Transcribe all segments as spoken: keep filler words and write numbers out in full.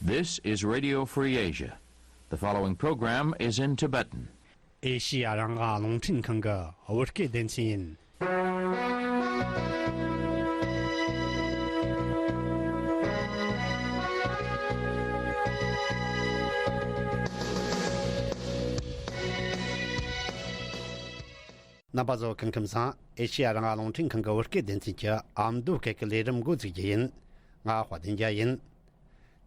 This is Radio Free Asia. The following program is in Tibetan. ཨེ་ཤི་ཡ་རང་དབང་རླུང་འཕྲིན་ཁང་གི་བོད་སྐད་སྡེ་ཚན་ཡིན། རྣམ་པ་ཚོ་སྐུ་ཁམས་བཟང་། ཨེ་ཤི་ཡ་རང་དབང་རླུང་འཕྲིན་ཁང་གི་བོད་སྐད་སྡེ་ཚན་གྱི་ཨ་མདོ་སྐད་ཀྱི་ལས་རིམ་འགོ་འཛུགས་རྒྱུ་ཡིན། ང་དཔལ་ལྡན་རྒྱལ་ཡིན།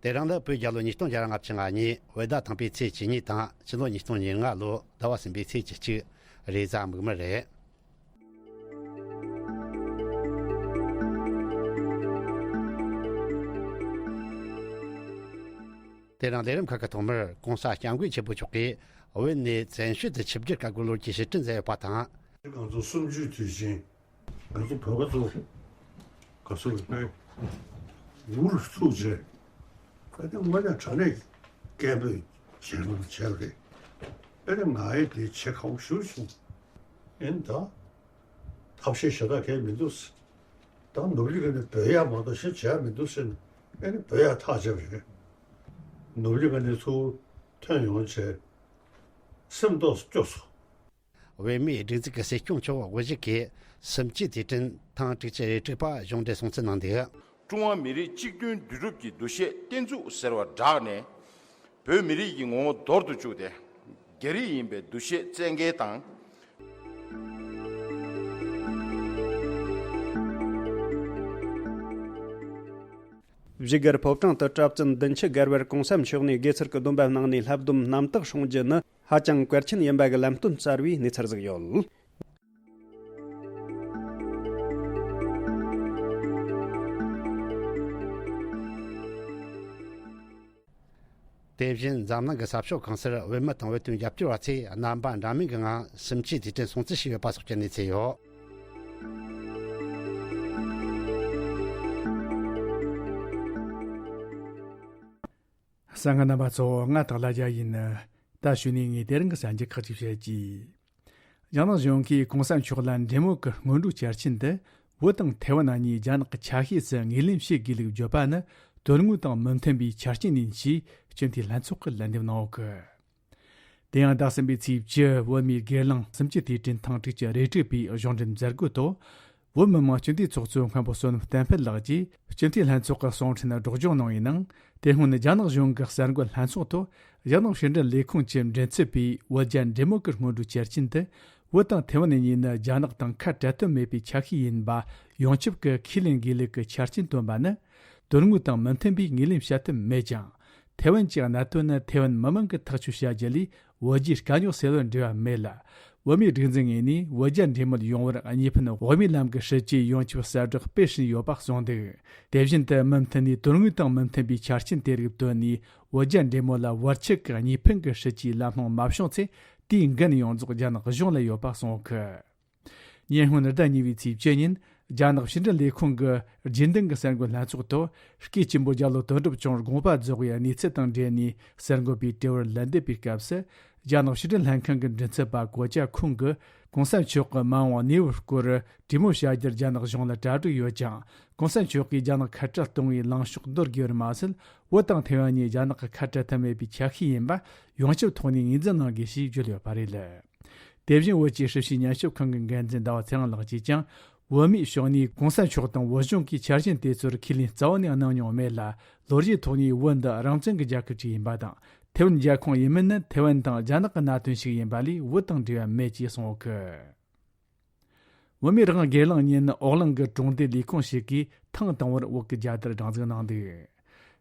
དེ་རིང་ལ་བོད་རྒྱལ་ལོ་ཉིས་སྟོང་བརྒྱ་ལྔ་བཅུ་ང་གཉིས་བོད་ཟླ་དང་པོའི་ཚེས་བཅུ་གཉིས་དང་ཕྱི་ལོ་ཉིས་སྟོང་ཉེར་ལྔ་ལོ་ཟླ་བ་གསུམ་པའི་ཚེས་བཅུ་གཅིག་རེས་གཟའ་མིག་དམར་རེད། དེ་རིང་ལས་རིམ་ཁག་གི་ཐོག་མར་༸གོང་ས་༸སྐྱབས་མགོན་ཆེན་པོ་མཆོག་གིས་བོད་ནས་བཙན་བྱོལ་དུ་ཆིབས་བསྒྱུར་བཀའ་བསྒོ་ལོ་རྒྱུས་ཕྱིར་དྲན་མཛད་ཡོད་པ་དང་། ང་ཚོ་གསུམ་བཅུའི་དུས་ཆེན། ང་ཚོ་བོད་པ་ཚོ་ག་ཚོད་རེད་པས། འུར་ཚུགས་རྗེས་ཨ་ནི་དངོས་གནས་དྲང་གནས་སྐད་འབོད་བྱེད་རོགས་བྱས་པ་རེད། ཨ་ནི་ང་ཡི་དེ་བྱེད་ཁག་པོ་ཞེ་པོ་བྱུང་། ཨེ་ད་ཐབས་ཤེས་ཞེ་དྲག་གང་ཡང་མི་འདུག་ད་ནོར་གླིང་ག་ནས་འབོད་ཡག་མ་གཏོགས་གཞན་བྱེད་ཡག་མི་འདུག་ཟེར་ནས་ཨ་ནི་འབོད་ཡག་ཐག་བཅད་པ་རེད། ནོར་གླིང་ག་ནས་ཚུར་ཐོན་ཡོང་བྱས་སེམས་རྟོགས་སྐྱོ་སོང་། བོད་མིའི་སྒྲིག་འཛུགས་ཀྱི་སྲིད་སྐྱོང་མཆོག་དབུ་བཞུགས་ཀྱིས་གསུམ་བཅུའི་དུས་དྲན་ཐེངས་དྲུག་ཅུ་རེ་དྲུག་པ་གཞུང་འབྲེལ་སྲུང་བརྩི་གནང་འདུག། ཀྲུང་ཧྭ་མི་རིགས་གཅིག་མཐུན་འདུས་གྲུབ་ཀྱི་འདུ་ཤེས་གཏན་འཛུགས་ཟེར་བ་བསྒྲགས་ནས། བོད་མི་རིགས་ཀྱི་ངོ་བོ་མདོར་དུ་བཅུག་སྟེ། རྒྱ་རིགས་ཡིན་པའི་འདུ་ཤེས་བཙན་འགེལ་དང་། བཞུགས་སྒར་ཕོ་བྲང་དུ་གྲྭ་བཙུན་བདུན་ཅུ་བརྒལ་བར་༸གོང་ས་མཆོག་ནས་དགེ་ཚུལ་གྱི་སྡོམ་པ་གནང་ནས་ལྷ་སྡོམ་རྣམ་དག་སྲུང་རྒྱུ་ནི་ཧ་ཅང་གལ་ཆེན་ཡིན་པ་གི་ལམ་སྟོན་གསར་བའི་གནས་ཚུལ་ཟིག་ཡོད། དེ་བཞིན་འཛམ་གླིང་གི་ས་ཕྱོགས་གང་སར་བོད་མི་དང་བོད་དོན་རྒྱབ་སྐྱོར་བ་ཚོས་རྣམ་པ་འདྲ་མིན་གྱི་ངང་གསུམ་བཅུའི་དུས་དྲན་སྲུང་བརྩི་བྱས་ཡོད་པ་སོགས་ཀྱི་གནས་ཚུལ་ཡོད། གསན་མཁན་རྣམ་པ་ཚོ། ང་སྟག་ལྷ་རྒྱལ་ཡིན། ད་གཞུག་ནས་ངས་དེ་རིང་གི་གསར་འགྱུར་ཁག་ཅིག་བཤད་ཀྱི། རྒྱ་ནག་གཞུང་གིས་༸གོང་ས་མཆོག་ལ་འབྲེལ་མོལ་གྱི་སྔོན་འགྲོའི་ཆ་རྐྱེན་དུ་བོད་དང་ཐའེ་ཝན་གཉིས་རྒྱ་ནག་གི་ཆ་ཤས་སུ་ངོས་ལེན་བྱེད་དགོས་ལུགས་བརྗོད་པ་ནི་དོན་དངོས་དང་མི་མཐུན་པའི་ཆ་རྐྱེན་ཡིན་ཞེས་སྤྱི་འཐུས་ལྷན་ཚོགས་ཀྱིས་ལན་འདེབས་གནང་ཡོད་གི། དེ་ཡང་ཟླ་གསུམ་པའི་ཚེས་བཅུ་བོད་མིའི་སྒེར་ལངས་གསུམ་བཅུའི་དུས་དྲན་ཐེངས་དྲུག་ཅུ་རེ་དྲུག་པའི་གཞུང་འབྲེལ་མཛད་སྒོའི་ཐོག་བོད་མི་མང་སྤྱི་འཐུས་ཚོགས་གཙོ་མཁན་པོ་བསོད་ནམས་བསྟན་འཕེལ་ལགས་ཀྱིས་སྤྱི་འཐུས་ལྷན་ཚོགས་ཀྱི་གསུང་འཕྲིན་སྒྲོག་སྦྱང་གནང་བའི་ནང་། དེ་སྔོན་རྒྱ་ནག་གཞུང་གི་གསར་འགོད་ལྷན་ཚོགས་ཐོག་རྒྱ་ནག་ཕྱི་འབྲེལ་ལས་ཁུངས་ཀྱི་མགྲིན་ཚབ་པས་བོད་རྒྱ་འབྲེལ་མོལ་གྱི་སྔོན་འགྲོའི་ཆ་རྐྱེན་དུ་བོད་དང་ཐའེ་ཝན་གཉིས་ནི་རྒྱ་ནག་དང་ཁ་བྲལ་ཐབས་མེད་པའི་ཆ་ཤས་ཡིན་པ་ཡོངས་ཁྱབ་ཀྱིས་ཁས་ལེན་དགོས་ལུགས་ཀྱི་ཆ་རྐྱེན་བཏོན་པ་ནི་དོན་དངོས་དང་མི་མཐུན་པས་ངོས་ལེན་བྱ་ཐབས་མེད་ཅིང་། ཐའེ་ཝན་གྱི་གནད་དོན་ནི་ཐའེ་ཝན་མི་མང་གིས་ཐག་གཅོད་བྱ་རྒྱུ་ལས་བོད་རྒྱའི་དཀའ་རྙོག་སེལ་བར་འབྲེལ་བ་མེད་ལ། བོད་མིའི་སྒྲིག་འཛུགས་ངོས་ནས་བོད་རྒྱ་འབྲེལ་མོལ་ཡོང་བར་གཉིས་ཕན་དབུ་མའི་ལམ་གྱི་སྲིད་ཇུས་ཡོངས་ཁྱབ་གསལ་བསྒྲགས་སྤེལ་བཞིན་ཡོད་པ་གསུངས་འདུག། དེ་བཞིན་དུ་མུ་མཐུད་ནས་དོན་དངོས་དང་མི་མཐུན་པའི་ཆ་རྐྱེན་དེ་རིགས་བཏོན་ནས་བོད་རྒྱ་འབྲེལ་མོལ་ལ་བར་ཆད་ཀྱི་གཉིས་ཕན་གྱི་སྲིད་ཇུས་ལམ་ལྷོང་མ་བྱུང་ཚེ་དེའི་འགན་ཡོངས་རྫོགས་རྒྱ་ནག་གཞུང་ལ་ཡོད་པ་གསུངས་ཡོད་གི། ཉེ་སྔོན་ཟླ་གཉིས་པའི་ཚེས་བཅུ་ཉིན་རྒྱ་ནག་ཕྱི་འབྲེལ་ལས་ཁུངས་ཀྱི་རྒྱུན་ལྡན་གྱི་གསར་འགོད་ལྷན་ཚོགས་ཐོག་སྐུའི་གཅེན་པོ་རྒྱ་ལོ་དོན་གྲུབ་བྱུང་དགོངས་པ་རྫོགས་པའི་གནས་ཚུལ་དང་འབྲེལ་ནས་གསར་འགོད་པའི་དྲི་བར་ལན་འདེབས་པའི་སྐབས་སུ། རྒྱ་ནག་ཕྱི་འབྲེལ་ལྷན་ཁང་གི་མགྲིན་ཚབ་པ་གོ་ཅཱ་ཁུང་གིས་གོང་ས་མཆོག་གི་མ་འོངས་གནས་བབ་སྐོར་གྲོས་མོལ་བྱ་རྒྱུར་རྒྱ་ནག་གཞུང་ལ་གྲ་སྒྲིག་ཡོད་ཀྱང་། གོང་ས་མཆོག་གིས་རྒྱ་ནག་ཁ་བྲལ་གཏོང་བའི་ལངས་ཕྱོགས་འདོར་དགོས་པར་མ་ཟད། བོད་དང་ཐའེ་ཝན་གཉིས་རྒྱ་ནག་གི་ཁ་བྲལ་ཐབས་མེད་པའི་ཆ་ཤས་ཡིན་པ་ཡོངས་ཁྱབ་ཐོག་ནས་ངོས་འཛིན་གནང་དགོས་ཞེས་བརྗོད་ཡོད་པ་རེད། དེ་བཞིན་བོད་ཀྱི་སྲིད་བྱུས་ཉམས་ཞིབ་ཁང་གི་འགན་འཛིན་ཟླ་བ་ཚེ་རིང་ལགས་ཀྱིས་ཀྱང་། བོད་མིའི་ཕྱོགས་ནས་གོང་ས་མཆོག་དང་བོད་གཞུང་གིས་ཆ་རྐྱེན་དེ་ཚོར་ཁས་ལེན་རྩ་བ་ནས་གནང་མྱོང་མེད་ལ། ལོ་རྒྱུས་ཐོག་ནས་བོད་འདི་རང་བཙན་གྱི་རྒྱལ་ཁབ་ཅིག་ཡིན་པ་དང་། ཐའེ་ཝན་རྒྱལ་ཁོངས་ཡིན་མིན་ནི་ཐའེ་ཝན་དང་རྒྱ་ནག་གི་གནད་དོན་ཞིག་ཡིན་པ་ལས་བོད་དང་འབྲེལ་བ་མེད་ཅེས་གསུངས་ཡོད་གི། བོད་མིའི་རང་དབང་སྒེར་ལངས་ཉིན་ཨོ་གླིང་གི་གྲོང་སྡེ་ལས་ཁུངས་ཤིག་གིས་ཐེངས་དང་པོར་བོད་ཀྱི་རྒྱལ་དར་སྒྲེང་འཛུགས་གནང་འདུག།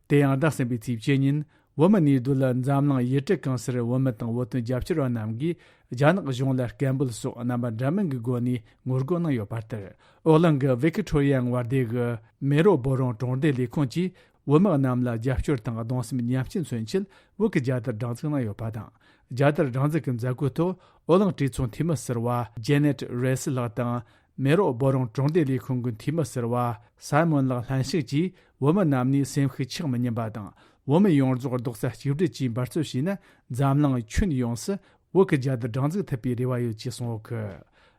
དེ་ཡང་ཟླ་གསུམ་པའི་ཚེས་བཅུ་ཉིན་བོད་མི་གནས་སྡོད་ལ་འཛམ་གླིང་ཡུལ་གྲུ་གང་སར་བོད་མི་དང་བོད་དོན་རྒྱབ་སྐྱོར་བ་རྣམས་ཀྱིས་རྒྱ་ནག་གཞུང་ལ་སྐད་འབོད་སོགས་རྣམ་པ་འདྲ་མིན་གྱི་སྒོ་ནས་ངོ་རྒོལ་གནང་ཡོད་པ་ལྟར། ཨོ་གླིང་གི་ཝི་ཀི་ཐོ་རི་ཡ་མངའ་སྡེ་གི་མེ་རོ་སྦོ་རོང་གྲོང་སྡེ་ལས་ཁུངས་ཀྱིས་བོད་མི་རྣམས་ལ་རྒྱབ་སྐྱོར་དང་གདུང་སེམས་མཉམ་སྐྱེད་མཚོན་ཆེད་བོད་ཀྱི་རྒྱལ་དར་སྒྲེང་འཛུགས་གནང་ཡོད་པ་དང་། རྒྱལ་དར་སྒྲེང་འཛུགས་ཀྱི་མཛད་སྒོའི་ཐོག་ཨོ་གླིང་གྲོས་ཚོགས་འཐུས་མི་ཟུར་པ་ཇེ་ནེད་རེ་སི་ལགས་དང་། མེ་རོ་སྦོ་རོང་གྲོང་སྡེ་ལས་ཁུངས་ཀྱི་འཐུས་མི་ཟུར་པ་སཱི་མོན་ལགས་ལྷན་ཞུགས་ཀྱིས་བོད་མི་རྣམས་ནས་སེམས་ཤུགས་ཆག་མི་ཉན་པ་དང་། བོད་མི་ཡོངས་རྫོགས་རྡོག་རྩ་གཅིག་སྒྲིལ་གྱིས་འབད་རྩོལ་བྱས་ན། འཛམ་གླིང་ཁྱོན་ཡོངས་སུ་བོད་ཀྱི་རྒྱལ་དར་སྒྲེང་འཛུགས་ཐུབ་པའི་རེ་བ་ཡོད་ཅེས་གསུངས་ཡོད་གི།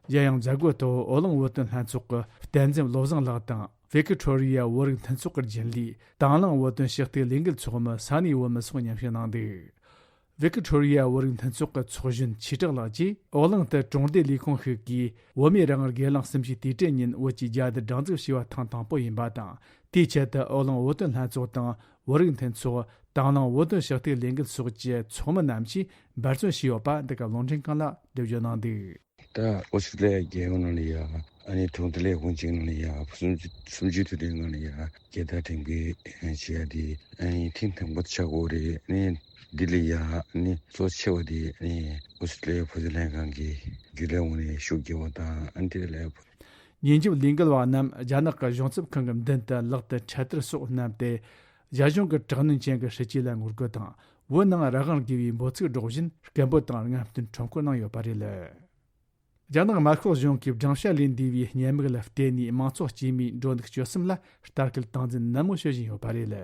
གཞན་ཡང་མཛད་སྒོའི་ཐོག་ཨོ་གླིང་བོད་དོན་ལྷན་ཚོགས་ཀྱི་བསྟན་འཛིན་བློ་བཟང་ལགས་དང་། ཝི་ཀི་ཊོ་རི་ཡ་བོད་རིགས་མཐུན་ཚོགས་ཀྱི་རྒྱུན་ལས་དང་བླངས་བོད་དོན་ཞུ་གཏུག་ལས་འགུལ་ཚོགས་མི་ས་གནས་བོད་མི་སོགས་མཉམ་ཞུགས་གནང་འདུག་ཝི་ཀི་ཊོ་རི་ཡ་བོད་རིགས་མཐུན་ཚོགས་ཀྱི་ཚོགས་གཞོན་ཆོས་གྲགས་ལགས་ཀྱིས་ཨོ་གླིང་དུ་གྲོང་སྡེ་ལས་ཁུངས་ཤིག་གིས་བོད་མིའི་རང་དབང་སྒེར་ལངས་གསུམ་བཅུའི་དུས་དྲན་ཉིན་བོད་ཀྱི་རྒྱལ་དར་སྒྲེང་འཛུགས་བྱས་པ་ཐེངས་དང་པོ་ཡིན་པ་དང་། དེའི་ཆེད་དུ་ཨོ་གླིང་བོད་དོན་ལྷན་ཚོགས་དང་བོད་རིགས་མཐུན་ཚོགས། དང་བླངས་བོད་དོན་ཞུ་གཏུག་ལས་འགུལ་སོགས་ཀྱི་ཚོགས་མི་རྣམས་ཀྱིས་འབད་བརྩོན་བྱས་ཡོད་པ་འདི་ག་རླུང་འཕྲིན་ཁང་ལ་འགྲེལ་བརྗོད་གནང་འདུག་ད་ཨོ་སི་ཀྲི་ལི་ཡ་རྒྱལ་ཡོངས་ནང་ལ་ཡ་ཨ་ནི་གྲོང་སྡེ་ལས་ཁུངས་གཅིག་ནང་ལ་ཡ་སུམ་ཅུ་སུམ་ཅུ་དུས་དྲན་ནང་ལ་ཡ་རྒྱལ་དར་སྒྲེང་བཀོད་བྱེད་ཡ་དེ་ཨ་ནི་ཐེངས་དང་པོ་ཆགས་ཀྱི་ཡོད་རེད། ཨ་ནི་འདི་ལ་ཡ་ཨ་ནི་གཙོ་ཆེ་བ་དེ་ཨ་ནི་ཨོ་སི་ཀྲི་ལི་ཡ་བོད་དོན་ལྷན་ཁང་གི་རྒྱུན་ལས་ངོས་ནས་ཤུགས་རྒྱབ་པ་དང་། ཨ་ནི་དེ་ལ་ཉིན་རྒྱབ་ལས་འགུལ་བ་རྣམས་རྒྱ་ནག་གི་གཞུང་ཚབ་ཁང་གི་མདུན་དུ་ལག་ཏུ་འཕྲེད་དར་སོགས་བསྣམས་ཏེ། རྒྱ་གཞུང་གི་དྲག་གནོན་ཅན་གྱི་སྲིད་བྱུས་ལ་ངོ་རྒོལ་དང་། བོད་ནང་རང་དབང་དགོས་པའི་འབོད་ཚིག་སྒྲོག་བཞིན་སྐད་འབོད་དང་རྔམ་སྟོན་ཁྲོམ་སྐོར་གནང་ཡོད་པ་རེད། རྒྱ་ནག་དམར་ཤོག་གཞུང་གིས་སྦྲང་ཤ་ལས་འདས་པའི་བརྙན་མིག་ལ་བརྟེན་ནས་མང་ཚོགས་དཀྱུས་མའི་འགྲོ་འདུག་སྤྱོད་གསུམ་ལ་ལྟ་སྐུལ་སྟངས་འཛིན་ནན་མོ་བྱེད་བཞིན་ཡོད་པ་རེད།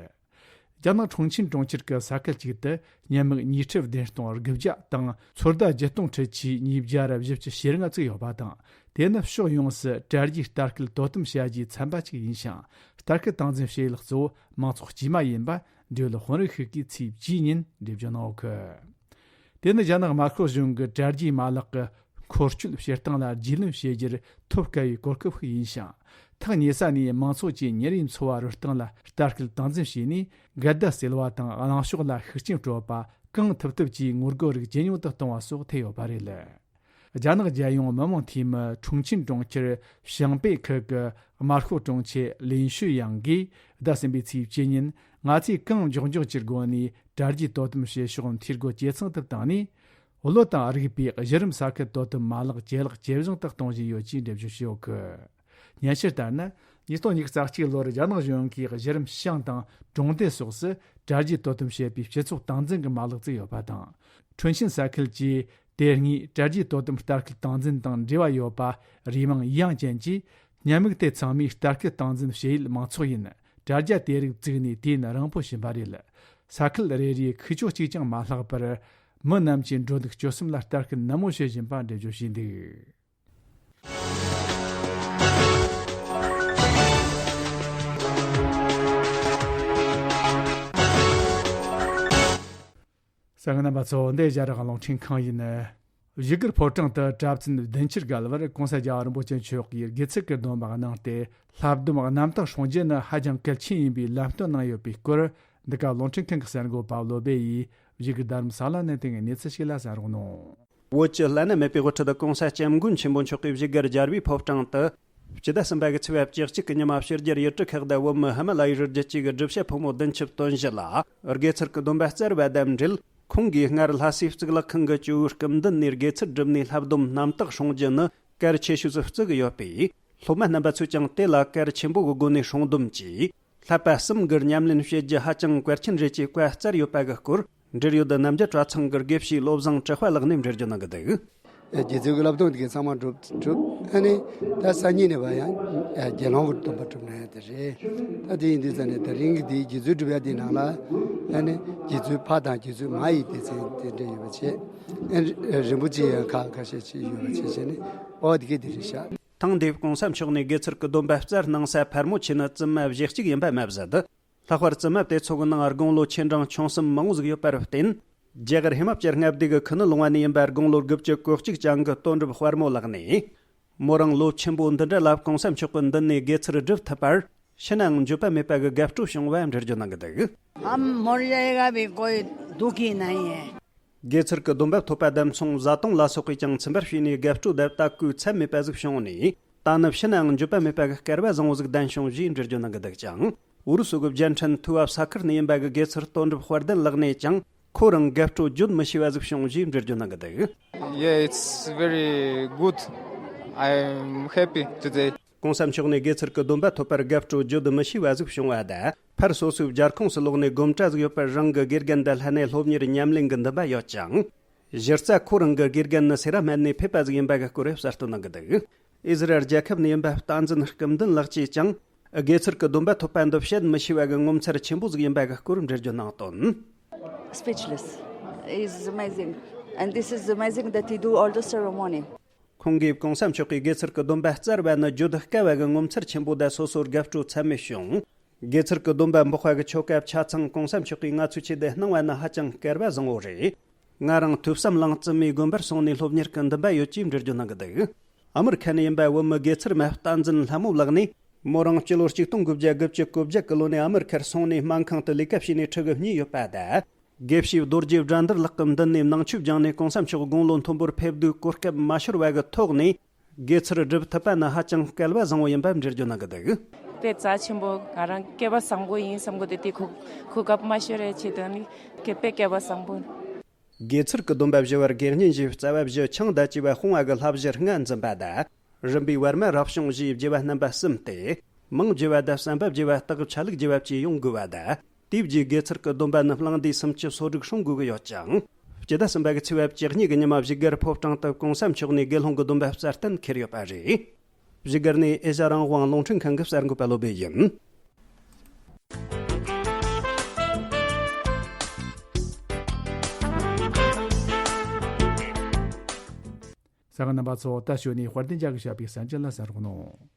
རྒྱ་ནག་ཁྲུང་ཆིན་གྲོང་ཁྱེར་གྱི་ས་ཁུལ་གཅིག་ཏུ་བརྙན་མིག་ཉིས་ཁྲི་བདུན་སྟོང་དགུ་བརྒྱ་དང་ཚོད་ལྟ་བརྒྱད་སྟོང་ཁྲི་ཆིག་ཉིས་བརྒྱ་ར་བཞི་བཅུ་ཞེ་ལྔ་བཙུགས་ཡོད་པ་དང་། དེ་ནི་ཕྱོགས་ཡོངས་སུ་དྲ་རྒྱའི་ལྟ་སྐུལ་དོ་དམ་བྱ་རྒྱུའི་ཚན་པ་གཅིག་ཡིན་ཞིང་། ལྟ་སྐུལ་སྟངས་འཛིན་བྱེད་ཡུལ་གཙོ་བོ་མང་ཚོགས་དཀྱུས་མ་ཡིན་པ་འབྲེལ་ཡོད་དཔོན་རིགས་ཤིག་གིས་ཚེས་བཅུའི་ཉིན་འགྲེལ་བརྗོད་གནང་ཡོད་གི། དེ་ནི་རྒྱ་ནག་དམར་ཤོག་གཞུང་གི་དྲ་རྒྱའི་མ་ལག་གི་འཁོར་སྐྱོད་བྱེད་སྟངས་ལ་རྒྱུས་ལོན་བྱེད་རྒྱུར་ཐོབ་དཀའ་བའི་གོ་སྐབས་ཤིག་ཡིན་ཞིང་། ཐག་ཉེ་ས་ནས་མང་ཚོགས་ཀྱི་ཉིན་རེའི་འཚོ་བ་རོལ་སྟངས་ལ་ལྟ་སྐུལ་སྟངས་འཛིན་བྱས་ནས། འགལ་ཟླ་སེལ་བ་དང་གླེང་ཕྱོགས་ལ་ཤུགས་རྐྱེན་སྤྲོད་པ། གང་ཐུབ་ཐུབ་ཀྱིས་ངོ་རྒོལ་རིགས་ཇེ་ཉུང་དུ་གཏོང་བ་སོགས་ཐེ་ཡོད་པ་རེད། རྒྱ་ནག་རྒྱལ་ཡོངས་མི་དམངས་འཐུས་མི་ཁྲུང་ཆིན་གྲོང་ཁྱེར་ཞང་པེ་ཁུལ་གྱི་དམར་ཤོག་དྲུང་ཆེ་ལིན་ཤུ་ཡང་གིས་ཟླ་གསུམ་པའི་ཚེས་བཅུ་ཉིན། ང་ཚོས་གང་མགྱོགས་མགྱོགས་ཀྱི་སྒོ་ནས་དྲ་རྒྱའི་དོ་དམ་བྱེད་ཕྱོགས་འཐུས་སྒོ་ཇེ་ཚང་དུ་བཏང་ནས། བློ་དང་རིག་པའི་གཞི་རིམ་ས་ཁུལ་དོ་དམ་མ་ལག་ཇེ་ལེགས་ཇེ་བཟང་དུ་གཏོང་བཞིན་ཡོད་ཅེས་འགྲེལ་བརྗོད་བྱས་ཡོད་གི། སྙན་ཞུ་ལྟར་ན། ཉིས་སྟོང་ཉི་ཤུ་རྩ་གཅིག་ལོར་རྒྱ་ནག་གཞུང་གིས་གཞི་རིམ་ཤང་དང་གྲོང་སྡེ་སོགས་སུ་དྲ་རྒྱའི་དོ་དམ་བྱེད་པའི་སྤྱི་ཚོགས་སྟངས་འཛིན་གྱི་མ་ལག་བཙུགས་ཡོད་པ་དང་། ཁྲུན་ཆིན་ས་ཁུལ་གྱིས་དེ་སྔའི་དྲ་རྒྱའི་དོ་དམ་ལྟ་སྐུལ་སྟངས་འཛིན་དང་འབྲེལ་བ་ཡོད་པ་རེའུ་མིག་ཡང་ཅན་གྱིས། བརྙན་མིག་དེ་ཚང་མས་ལྟ་སྐུལ་སྟངས་འཛིན་བྱེད་ཡུལ་མང་ཚོགས་ཡིན། དྲ་རྒྱ་དེ་རིགས་བཙུགས་ནས་དུས་ཡུན་རིང་པོ་ཕྱིན་པ་རེད། ས་ཁུལ་རེ་རེའི་ཁུག་ཀྱོག་གཅིག་ཀྱང་མ་ལྷག་པར། མི་རྣམས་ཀྱི་འགྲོ་འདུག་སྤྱོད་གསུམ་ལ་ལྟ་སྐུལ་ནན་མོ་བྱེད་བཞིན་པ་འགྲེལ་བརྗོད་བྱས་འདུག་གསན་མཁན་རྣམ་པ་ཚོ། འདི་རྒྱ་རིགས་རླུང་འཕྲིན་ཁང་ཡིན། བཞུགས་སྒར་ཕོ་བྲང་དུ་གྲྭ་བཙུན་བདུན་ཅུར་བརྒལ་བར་༸གོང་ས་རྒྱལ་བ་རིན་པོ་ཆེ་མཆོག་གིས་དགེ་ཚུལ་གྱི་སྡོམ་པ་གནང་སྟེ། ལྷ་སྡོམ་རྣམ་དག་སྲུང་རྒྱུ་ནི་ཧ་ཅང་གལ་ཆེན་ཡིན་པའི་ལམ་སྟོན་གནང་ཡོད་པའི་སྐོར། འདི་ག་རླུང་འཕྲིན་ཁང་གི་གསར་འགོད་པ་བློ་སྦེ་ཡིས་བཞུགས་སྒར་རྡ་རམ་ས་ལ་ནས་དེ་སྔའི་གནས་ཚུལ་ཞིག་ལ་གསན་རོགས་གནང་། བོད་ཀྱི་བླ་ན་མེད་པའི་དབུ་ཁྲིད་༸གོང་ས་༸སྐྱབས་མགོན་ཆེན་པོ་མཆོག་གིས་བཞུགས་སྒར་རྒྱལ་བའི་ཕོ་བྲང་དུ། སྤྱི་ཟླ་གསུམ་པ་གི་ཚེས་པ་བཅུ་གཅིག་གི་ཉི་མ་ཕྱི་རྒྱལ་ཡུལ་གྲུ་ཁག་དང་བོད་མི་ཧི་མ་ལ་ཡའི་རི་རྒྱུད་བཅས་ཀྱི་སྒྲུབ་བྱེད་ཕོ་མོ་བདུན་ཅུ་དོན་བཞི་ལ་དགེ་ཚུལ་གྱི་སྡོམ་པ་སྩལ་བ་དང་འབྲེལ། ཁོང་གིས་སྔར་ལྷ་སའི་གཙུག་ལག་ཁང་གི་ཇོ་བོའི་སྐུ་མདུན་ནས་དགེ་ཚུལ་བསྒྲུབས་ནས་ལྷ་སྡོམ་རྣམ་དག་སྲུང་རྒྱུ་ནི་གལ་ཆེ་ཤོས་སུ་བརྩི་གི་ཡོད་པས། སློབ་མ་རྣམ་པ་ཚོས་ཀྱང་དེ་ལ་གལ་ཆེན་པོ་གི་སྒོ་ནས་སྲུང་སྡོམ་གྱིས། བསླབ་པ་གསུམ་གྱི་ཉམས་ལེན་བྱེད་རྒྱུ་ཧ་ཅང་གལ་ཆེན་རེད་ཅེས་བཀའ་སྩལ་ཡོད་པ་གི་སྐོར། འབྲེལ་ཡོད་རྣམ་རྒྱལ་གྲྭ་ཚང་གི་དགེ་བཤེས་བློ་བཟང་གྲགས་པ་ལགས་ནས་འགྲེལ་བརྗོད་གནང་གི་འདུག་དགེ་ཚུལ་གྱི་བསླབ་སྡོམ་དེ་གའི་ཚང་མ་གྲུབ་གྲུབ། ཨ་ནི་ད་སང་ཉིན་ནས་བ་ཡང་དགེ་སློང་གི་སྡོམ་པ་གྲུབ་ན་ཡང་དེ་རེད། ད་དེ་ཡིན་དུས་ཙང་ནས་དེ་རིང་གི་དེའི་དགེ་ཚུལ་སྒྲུབ་ཡ་དེའི་ནང་ལ་ཨ་ནི་དགེ་ཚུལ་ཕ་དང་དགེ་ཚུལ་མ་ཡི་སྡེ་ཚན་དེ་འདྲ་ཡོད་པ་བྱས། ཨ་ནི་རིན་པོ་ཆེ་ཡང་ཁག་ཁ་ཤས་ཅིག་ཡོད་པ་བྱས་བྱས་ནས། ཨོ་དེ་གའི་དེ་རེད་ཤག་ཐེངས་འདིའི་༸གོང་ས་མཆོག་ནས་དགེ་ཚུལ་གྱི་སྡོམ་པ་སྩལ་གནང་ས་ཕལ་མོ་ཆེ་ནི་བཙུན་མ་བཞི་གཅིག་ཡིན་པ་མ་ཟད། ལྷག་པར་བཙུན་མ་དེ་ཚོ་གི་ནང་དགུང་ལོ་ཆེ་འབྲིང་ཆུང་གསུམ་མང་བོ་ཟིག་ཡོད་པར་བརྟེན། རྒྱ་གར་ཧི་མ་ལ་ཡའི་མངའ་སྡེ་གི་ཁུ་ནུ་ལུང་བ་ནས་ཡིན་པ་དགུང་ལོ་དགུ་བཅུ་གོ་གཅིག་ཅན་གྱི་དོན་གྲུབ་དཔལ་མོ་ལགས་ནས། མོ་རང་ལོ་ཆེན་པོ་འདི་འདྲ་ལ་༸གོང་ས་མཆོག་གི་མདུན་ནས་དགེ་ཚུལ་སྒྲུབ་ཐུབ་པར་ཕྱི་ནའང་འགྱོད་པ་མེད་པ་གི་དགའ་སྤྲོ་བྱུང་བ་འགྲེལ་བརྗོད་གནང་གི་འདུག हम मर जाएगा भी कोई दुखी नहीं है। དགེ་ཚུལ་གྱི་སྡོམ་པ་ཐོབ་པ་དང་མཚུངས་བཟའ་བཏུང་ལ་སོགས་པས་ཀྱང་ཚིམ་པར་བྱས་ནས་དགའ་སྤྲོ་དང་དད་གུས་ཚད་མེད་པ་ཟིག་བྱུང་ནས། ད་ནི་ཕྱི་ནའང་འགྱོད་པ་མེད་པ་གི་སྐལ་བ་བཟང་བོ་ཟིག་ལྡན་བྱུང་ཞེས་འགྲེལ་བརྗོད་གནང་གི་འདུག་ཅིང་། ཨུ་རུ་སུ་གི་བརྒྱ་ཕྲན་ཐུའུ་བ་ས་ཁུལ་ནས་ཡིན་པ་གི་དགེ་ཚུལ་དོན་གྲུབ་དཔལ་ལྡན་ལགས་ནས་ཀྱང་ཁོ་རང་དགའ་སྤྲོ་བརྗོད་མི་ཤེས་པ་ཟིག་བྱུང་ཞེས་འགྲེལ་བརྗོད་གནང་གི་འདུག Yeah, it's very good. I'm happy today. ༸གོང་ས་མཆོག་ནས་དགེ་ཚུལ་གྱི་སྡོམ་པ་ཐོབ་པར་དགའ་སྤྲོ་བརྗོད་མི་ཤེས་པ་ཟིག་བྱུང་བ་དང་། ཕར་སོ་སོའི་རྒྱལ་ཁོངས་སུ་ལོག་ནས་དགོན་གྲྭ་ཟིག་ཡོད་པར་རང་གི་དགེ་རྒན་དང་ལྷན་ནས་སློབ་གཉེར་ཉམས་ལེན་གྱི་འདུན་པ་ཡོད་ཅིང་། གཞི་རྩ་ཁོ་རང་གི་དགེ་རྒན་ནི་སེ་ར་སྨད་ནས་ཕེབས་པ་ཟིག་ཡིན་པ་གི་སྐོར་གསལ་སྟོན་གནང་གི་འདུག་ཨི་ཟི་རལ་རྒྱལ་ཁབ་ནས་ཡིན་པ་བསྟན་འཛིན་སྐུ་མདུན་ལགས་ཀྱིས་ཀྱང་། དགེ་ཚུལ་གྱི་སྡོམ་པ་ཐོབ་པ་འདི་བཤད་མི་ཤེས་པ་གི་ངོ་མཚར་ཆེན་པོ་ཟིག་ཡིན་པ་གི་སྐོར་འགྲེལ་བརྗོད་གནང་དོན། Speechless. It's amazing. And this is amazing that he do all the ceremony. ཁོང་གིས་གོང་ས་མཆོག་གིས་དགེ་ཚུལ་གྱི་སྡོམ་པ་བསྩལ་བ་ནི་བརྗོད་དཀའ་བ་གི་ངོ་མཚར་ཆེན་པོ་དང་སོ་སོར་དགའ་སྤྲོ་ཚད་མེད་བྱུང་། དགེ་ཚུལ་གྱི་སྡོམ་པ་འབོག་པ་གི་ཆོ་ག་ཆ་ཚང་གོང་ས་མཆོག་གིས་ང་ཚོའི་ཆེད་དུ་གནང་བ་ནི་ཧ་ཅང་སྐལ་བ་བཟང་བོ་རེད། ང་རང་ཐོས་བསམ་གླིང་བཙུན་མའི་དགོན་པར་སོང་ནས་སློབ་གཉེར་གྱི་འདུན་པ་ཡོད་ཅེས་འགྲེལ་བརྗོད་གནང་གི་འདུག། ཨ་མེ་རི་ཁ་ནས་ཡིན་པ་བོད་མི་དགེ་ཚུལ་མ་བསྟན་འཛིན་ལྷ་མོ་ལགས་ནས། མོ་རང་སྤྱི་ལོ་ཆིག་སྟོང་དགུ་བརྒྱ་དགུ་བཅུ་གོ་བརྒྱད་ཀྱི་ལོ་ནས་ཨ་མེ་རི་ཁར་སོང་ནས་སྨན་ཁང་དུ་ལས་ཀ་བྱས་ནས་ཕྲུ་གུ་གཉིས་ཡོད་པ་དང་། དགེ་བཤེས་རྡོ་རྗེ་དགྲ་འདུལ་ལགས་ཀྱི་མདུན་ནས་ནང་ཆོས་སྦྱངས་ནས་གོང་ས་མཆོག་དགུང་ལོ་མཐོན་པོར་ཕེབས་དུས་གོ་སྐབས་མ་ཤོར་བ་གི་ཐོག་ནས། དགེ་ཚུལ་སྒྲུབ་ཐུབ་པ་ནི་ཧ་ཅང་སྐལ་བ་བཟང་བོ་ཡིན་པ་འགྲེལ་བརྗོད་གནང་གི་འདུག། དཔེ་རྩ་ཆེན་པོ། ང་རང་སྐལ་བ་བཟང་པོ་ཡིན་བསམ་གི་འདུག། དེ་གོ་གོ་སྐབས་མ་ཤོར་བའི་ཆེད་དུ་ནི་དཔེ་སྐལ་བ་བཟང་པོ། དགེ་ཚུལ་གྱི་སྡོམ་པ་བཞི་བར་དགེ་བསྙེན་བཞི། རྩ་བ་བཞི། ཆང་དང་བཅས་པ་སྤོང་བ་གི་བསླབ་གཞི་ལྔ་འཛིན་པ་དང་། རིམ་པས་བར་མ་རབ་བྱུང་བཞིའི་བགྱི་བ་རྣམ་པ་གསུམ་སྟེ། མང་བགྱི་བ་དང་བསམ་པ་བགྱི་བ། དག་ཆ་ལུགས་བགྱི་བ་བཅས་ཡོང་དགོས་པ་དང་། དེའི་རྗེས་དགེ་ཚུལ་གྱི་སྡོམ་པ་ནི་གླང་འདས་སུམ་ཅུ་སོ་དྲུག་སྲུང་དགོས་ཀྱི་ཡོད་ཅིང་། སྤྱི་ཟླ་གསུམ་པ་གི་ཚེས་པ་བཅུ་གཉིས་ཀྱི་ཉི་མ་བཞུགས་སྒར་ཕོ་བྲང་དུ་གོང་ས་མཆོག་ནས་དགེ་སློང་གི་སྡོམ་པ་སྩལ་གཏན་འཁེལ་ཡོད་པ་རེད། བཞུགས་སྒར་ནས་ཨེ་ཤ་རང་དབང་རླུང་འཕྲིན་ཁང་གི་གསར་འགོད་པ་བློ་བྷེ་ཡིན། གསན་མཁན་རྣམ་པ་ཚོ། ད་གཞུག་ནས་དཔལ་ལྡན་རྒྱལ་གྱིས་བཞག་པའི་གསར་འགྱུར་ལ་གསན་རོགས་གནང་།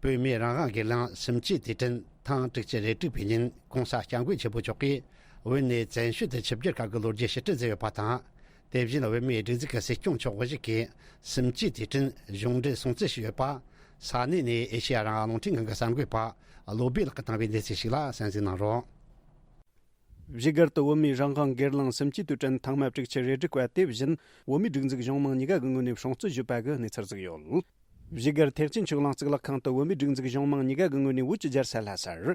བོད་མིའི་རང་དབང་སྒེར་ལངས་གསུམ་བཅུའི་དུས་དྲན་ཐེངས་དྲུག་ཅུ་རེ་དྲུག་པའི་ཉིན་གོང་ས་སྐྱབས་མགོན་ཆེན་པོ་མཆོག་གིས་བོད་ནས་བཙན་བྱོལ་དུ་ཆིབས་བསྒྱུར་ཁག་གི་ལོ་རྒྱུས་ཞིབ་ཕྲ་མཛད་ཡོད་པ་དང་། དེ་བཞིན་བོད་མིའི་སྒྲིག་འཛུགས་ཀྱི་སྲིད་སྐྱོང་མཆོག་བཞུགས་ཀྱིས་གསུམ་བཅུའི་དུས་དྲན་གཞུང་འབྲེལ་སྲུང་བརྩི་ཞུས་ཡོད་པ། ས་གནས་ནས་ཨེ་ཤེ་ཡ་རང་དབང་རླུང་འཕྲིན་ཁང་གི་གསར་འགོད་པ་བློ་བྷེ་ལགས་ཀྱིས་བཏང་བའི་གནས་ཚུལ་ཞིག་ལ་གསན་གཟིགས་གནང་རོགས། བཞུགས་སྒར་དུ་བོད་མིའི་རང་དབང་སྒེར་ལངས་གསུམ་བཅུའི་དུས་དྲན་ཐེངས་མ་དྲུག་ཅུ་རེ་དྲུག་པ་དེ་བཞིན་བོད་མིའི་སྒྲིག་འཛུགས་གཞུང་མང་གཉིས་ཀ་གི་ངོས་ནས་སྲུང་བརྩི་ཞུས་པ་གི་གནས་ཚུལ་ཟིག་ཡོད། བཞུགས་སྒར་ཐེག་ཆེན་ཆོས་གླིང་གཙུག་ལག་ཁང་དུ་བོད་མིའི་སྒྲིག་འཛུགས་གཞུང་མང་གཉིས་ཀ་གི་ངོས་ནས་བོད་ཀྱི་རྒྱལ་ས་ལྷ་སར།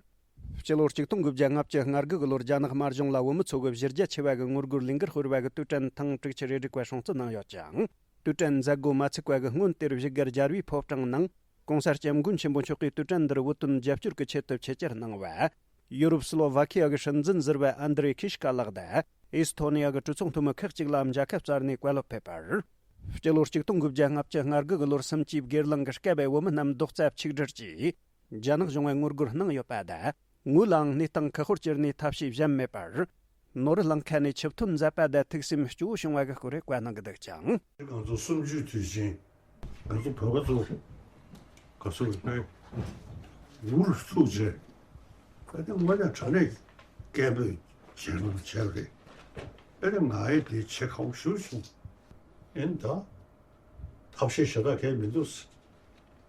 སྤྱི་ལོ་ཆིག་སྟོང་དགུ་བརྒྱ་ལྔ་བཅུ་ང་དགུ་གི་ལོར་རྒྱ་ནག་དམར་གཞུང་ལ་བོད་མི་ཚོ་གི་གཞི་རྒྱ་ཆེ་བ་གི་ངོ་རྒོལ་ལས་འགུལ་སྤེལ་བ་གི་དུས་དྲན་ཐེངས་དྲུག་ཅུ་རེ་དྲུག་པ་སྲུང་བརྩི་གནང་ཡོད་ཅིང་། དུས་དྲན་མཛད་སྒོ་མ་ཚུགས་པ་གི་སྔོན་དེར་བཞུགས་སྒར་རྒྱལ་བའི་ཕོ་བྲང་ནང་། གོང་ས་སྐྱབས་མགོན་ཆེན་པོ་མཆོག་གིས་དུས་དྲན་འདིར་བོད་དོན་རྒྱབ་སྐྱོར་གྱི་ཆེད་དུ་ཆེད་བཅར་གནང་བ། ཡུ་རོབ་སི་ལོ་ཝ་ཁི་ཡ་གི་སྲིད་འཛིན་ཟུར་པ་ཨན་དྲེ་ཁི་ཤི་ཀ་ལགས་དང་། ཨི་སི་ཐོ་ནི་ཡ་གི་གྲོས་ཚོགས་འཐུས་མི་ཁག་ཅིག་ལ་མཇལ་ཁ་བསྩལ་ནས་བཀའ་སློབ་ཕེབས་པར། སྤྱི་ལོ་ཆིག་སྟོང་དགུ་བརྒྱ་ལྔ་བཅུ་ང་དགུ་གི་ལོར་གསུམ་བཅུའི་སྒེར་ལངས་ཀྱི་སྐབས་བོད་མི་རྣམས་རྡོག་རྩ་ཆིག་སྒྲིལ་གྱིས། རྒྱ་ནག་གཞུང་ལ་ངོ་རྒོལ་གནང་ཡོད་པ་དང་། ངོས་ལའང་གནས་སྟངས་ཁག་པོར་གྱུར་ནས་ཐབས་ཤེས་གཞན་མེད་པར། ནོར་གླིང་ཁ་ནས་ཆིབས་ཐོན་མཛད་པ་དང་ཐུགས་སེམས་སྐྱོ་བོ་བྱུང་བ་གི་སྐོར་བཀའ་གནང་གི་འདུག་ཅིང་། ང་ཚོ་གསུམ་བཅུའི་དུས་ཆེན། ང་ཚོ་བོད་པ་ཚོ་ག་ཚོད་རེད་པས། འུར་ཐུག་རྗེས། ཨ་ནི་དངོས་གནས་དྲང་གནས་སྐད་འབོད་བྱས་ན་བྱས་པ་རེད། ཨ་ནི་ང་ཡི་དེ་བྱེད་ཁག་པོ་ཞེ་པོ་བྱུང་། ཨ་ནི་ད་ཐབས་ཤེས་གཞན་དག་གང་ཡང་མི་འདུག་ཟེར།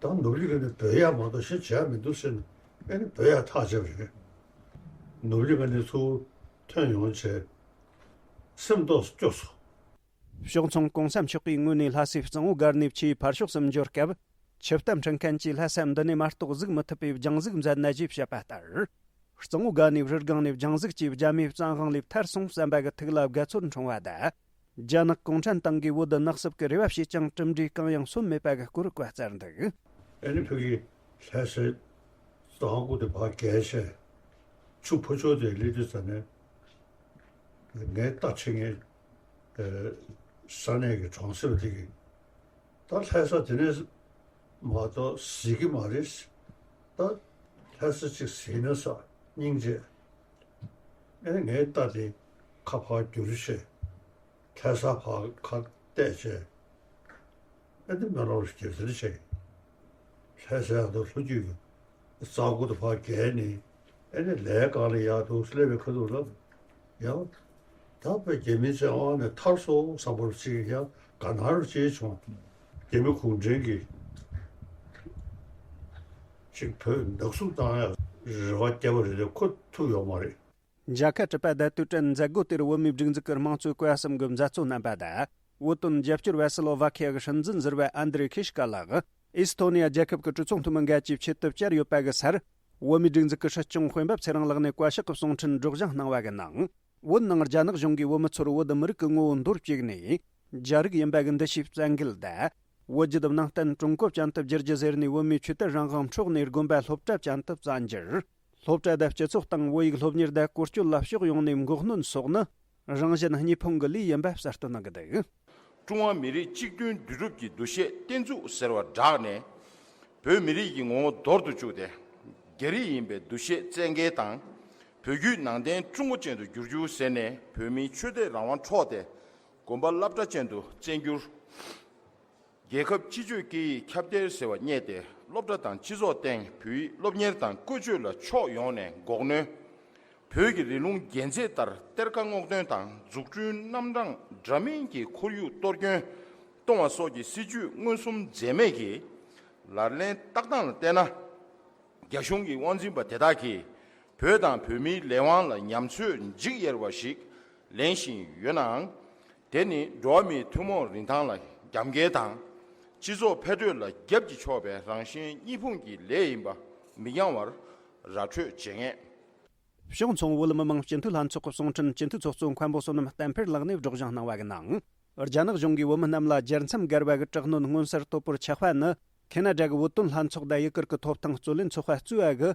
ད་ནོར་གླིང་ཁ་ནས་འབོད་ཡག་མ་གཏོགས་གཞན་བྱེད་ཡག་མི་འདུག་ཟེར་ནས། ཨ་ནི་འབོད་ཡག་ཐག་བཅད་པ་རེད། ནོར་གླིང་ཁ་ནས་ཚུར་ཐོན་ཡོང་བྱས། སེམས་རྟོགས་སུ་སྐྱོ་སོང་། ཕྱོགས་མཚུངས་གོང་ས་མཆོག་གིས་ངོས་ནས་ལྷ་སའི་གཙང་བོ་སྒར་ནས་ཆུའི་ཕར་ཕྱོགས་སུ་འབྱོར་སྐབས། ཆུ་གཏམ་འཕྲིན་མཁན་གྱིས་ལྷ་ས་འདི་ནས་མ་གཏོགས་གཟིགས་མི་ཐུབ་པའི་རྒྱང་གཟིགས་མཛད་ན་ཞེས་བཤད་པ་ལྟར། གཙང་བོ་སྒར་ནས་རི་སྒང་ནས་རྒྱང་གཟིགས་ཀྱིས་རྒྱ་མིའི་བཙན་དབང་ལས་ཐར་སོང་བསམ་པ་གི་ཐུགས་ལ་དགའ་ཚོར་འཁྲུངས་བ་དང་། རྒྱ་ནག་གུང་ཁྲན་ཏང་གིས་བོད་དུ་ནག་སུབ་ཀྱི་རེ་བ་བྱས་ཀྱང་གྲུབ་འབྲས་གང་ཡང་སོན་མེད་པ་གི་སྐོར་བཀའ་སྩལ་འདུག། ཨ་ནི་ཕ་གི་ལྷ་སའི་གཙང་པོ་དེ་ཕར་བརྒལ་བྱས། ཆུ་ཕར་ཕྱོགས་དེར་སླེབས་དུས་ཙ་ནས། ངའི་རྟ་ཁྲིད་མཁན་ས་གནས་ཀྱི་གྲོང་གསེབ་དེ་གི། ད་ལྷ་ས་དེ་ནས་མ་གཏོགས་གཟིགས་ཀྱི་མ་རེད། ད་ལྷ་ས་གཅིག་གཟིགས་ན་ས་སྙིང་རྗེ། ཨེ་ངའི་རྟ་དེ་ཁ་ཕར་བསྒྱུར་བྱས། ལྷ་ས་ཕར་ཁ་གཏད་བྱས། ཨེ་འདི་མེ་ལོང་རུ་སྐྱེལ་ཟེར་བྱས། ལྷ་ས་ཡག་ཏུ་ལྷོ་རྒྱུད་ཀྱི་རྩ་འགོ་དུ་ཕར་བརྒལ་ནས། ཨེ་ནི་ལས་གང་ལ་ཡག་ཏུ་སླེབས་པའི་ཁ་ཐུག་ལ། ཡང་། ད་དཔེ་རྒྱ་མི་བཙན་དབང་ནས་ཐར་སོང་བསམ་པར་ཅིག་ཡང་དགའ་སྣང་རུ་སྐྱེས་བྱུང་། རྒྱ་མི་གུང་ཁྲན་གྱིས་ཅིག་བོད་ནག་བསུབ་བཏང་ཡག་རེ་བ་བརྒྱབ་པ་རེད་དེ་ཁོ་ཐུབ་ཡོད་མ་རེད། མཇལ་ཁ་གྲུབ་པ་དང་དུས་དྲན་མཛད་སྒོ་དེར་བོད་མིའི་སྒྲིག་འཛུགས་ཀྱི་དམངས་གཙོའི་བཀའ་གསུམ་གྱི་མཛད་གཙོ་རྣམ་པ་དང་། བོད་དོན་རྒྱབ་སྐྱོར་བ་སི་ལོ་ཝ་ཁི་ཡ་གི་སྲིད་འཛིན་ཟུར་པ་ཨན་དྲེ་ཁི་ཤི་ཀ་ལགས། ཨི་སི་ཐོ་ནི་ཡ་རྒྱལ་ཁབ་ཀྱི་གྲོས་ཚོགས་འཐུས་མི་འགའ་བཅས་ཆེད་དུ་བཅར་ཡོད་པ་གི་སར། བོད་མིའི་སྒྲིག་འཛུགས་ཀྱི་སྲིད་སྐྱོང་དཔོན་པོ་ཚེ་རིང་ལགས་ནས་བཀའ་ཤག་གི་གསུང་འཕྲིན་སྒྲོག་སྦྱང་གནང་བ་གི་ནང་། བོད་ནང་རྒྱ་ནག་གཞུང་གིས་བོད་མི་ཚོར་བོད་མི་རིགས་ཀྱི་ངོ་བོ་འདོར་བཅུག་ནས། རྒྱ་རིགས་ཡིན་པ་གི་འདུ་ཤེས་བཙན་འགེལ་དང་། བོད་བརྒྱུད་ནང་བསྟན་ཀྲུང་གོ་ཅན་དུ་བསྒྱུར་རྒྱུ་ཟེར་ནས་བོད་མིའི་ཆོས་དད་རང་དབང་འཕྲོག་ནས་དགོན་པ་སློབ་གྲྭ་ཅན་དུ་བཙན་འགྱུར། སློབ་གྲྭ་དང་སྤྱི་ཚོགས་སྟེང་བོད་ཡིག་སློབ་གཉེར་དང་བཀོལ་སྤྱོད་ལ་ཕྱོགས་ཡོངས་ནས་འགོག་གནོན་སོགས་ནི། རང་བཞིན་གཉིས་ཕུང་གི་ལས་ཡིན་པ་གསལ་སྟོན་གནང་གི་འདུག། ཀྲུང་ཧྭ་མི་རིགས་གཅིག་མཐུན་འདུས་གྲུབ་ཀྱི་འདུ་ཤེས་བརྟན་ཚུགས་ཟེར་བ་བསྒྲགས་ནས། བོད་མི་རིགས་ཀྱི་ངོ་བོ་འདོར་དུ་བཅུག་སྟེ། རྒྱ་རིགས་ཡིན་པའི་འདུ་ཤེས་བཙན་འགེལ་དང་། བོད་བརྒྱུད་ནང་བསྟན་ཀྲུང་གོ་ཅན་དུ་བསྒྱུར་རྒྱུ་ཟེར་ནས་བོད་མིའི་ཆོས་དད་རང་དབང་འཕྲོག་སྟེ། དགོན་པ་སློབ་གྲྭ་ཅན་དུ་བཙན་བསྒྱུར། རྒྱལ་ཁབ་སྤྱི་སྤྱོད་སྐད་ཡིག་ཁྱབ་གདལ་ཟེར་བ་བརྙེས་ཏེ། སློབ་གྲྭ་དང་སྤྱི་ཚོགས་སྟེང་བོད་ཡིག་སློབ་གཉེར་དང་བཀོལ་སྤྱོད་ལ་ཕྱོགས་ཡོངས་ནས་འགོག་གནོན། བོད་ཀྱི་རིང་ལུགས་རྒྱན་ཚད་ལྟར་གཏེར་ཁ་སྔོག་འདོན་དང་འཛུགས་སྐྲུན་རྣམ་གྲངས་འདྲ་མིན་གྱི་ཁོར་ཡུག་གཏོར་སྐྱོན་གཏོང་བ་སོགས་ཀྱི་སྲིད་ཇུས་མངོན་སུམ་འཛེམས་མེད་ཀྱི་ལག་ལེན་བསྟར་སྟངས་ལ་བལྟས་ན། རྒྱ་གཞུང་གི་དབང་འཛིན་པ་དེ་དག་གིས་བོད་དང་བོད་མིའི་ལས་དབང་ལ་ཉམས་ཚོད་འཇིགས་ཡེར་བ་ཞིག་ལེན་བཞིན་ཡོད་ནའང་། དེ་ནི་འགྲོ་བ་མིའི་ཐུན་མོང་རིན་ཐང་ལ་རྒྱབ་འགལ་དང་། སྤྱི་ཚོགས་འཕེལ་འགྲོས་ལ་རྒྱབ་ཀྱིས་ཕྱོགས་པའི་རང་གཞན་གཉིས་ཕུང་གི་ལས་ཡིན་པ་མི་འགྱང་བར་ར་འཕྲོད་བྱེད་ངེས། གཞུང་ཚོང་བོད་མི་མང་སྤྱི་འཐུས་ལྷན་ཚོགས་ཀྱི་གསུང་འཕྲིན་སྤྱི་འཐུས་ཚོགས་གཙོ་མཁན་པོ་བསོད་ནམས་བསྟན་འཕེལ་ལགས་ནས་སྒྲོག་སྦྱང་གནང་བ་གི་ནང་། རྒྱ་ནག་གཞུང་གིས་བོད་མི་རྣམས་ལ་རྒྱལ་མཚམས་བརྒལ་བ་གི་དྲག་གནོན་མངོན་གསལ་དོད་པོར་ཆགས་པ་ནི། ཁེ་ན་ཌ་གི་བོད་དོན་ལྷན་ཚོགས་དང་ཡུ་གུར་གྱི་ཐོབ་ཐང་རྩོད་ལེན་ཚོགས་པ་གཙོས་པ་གི་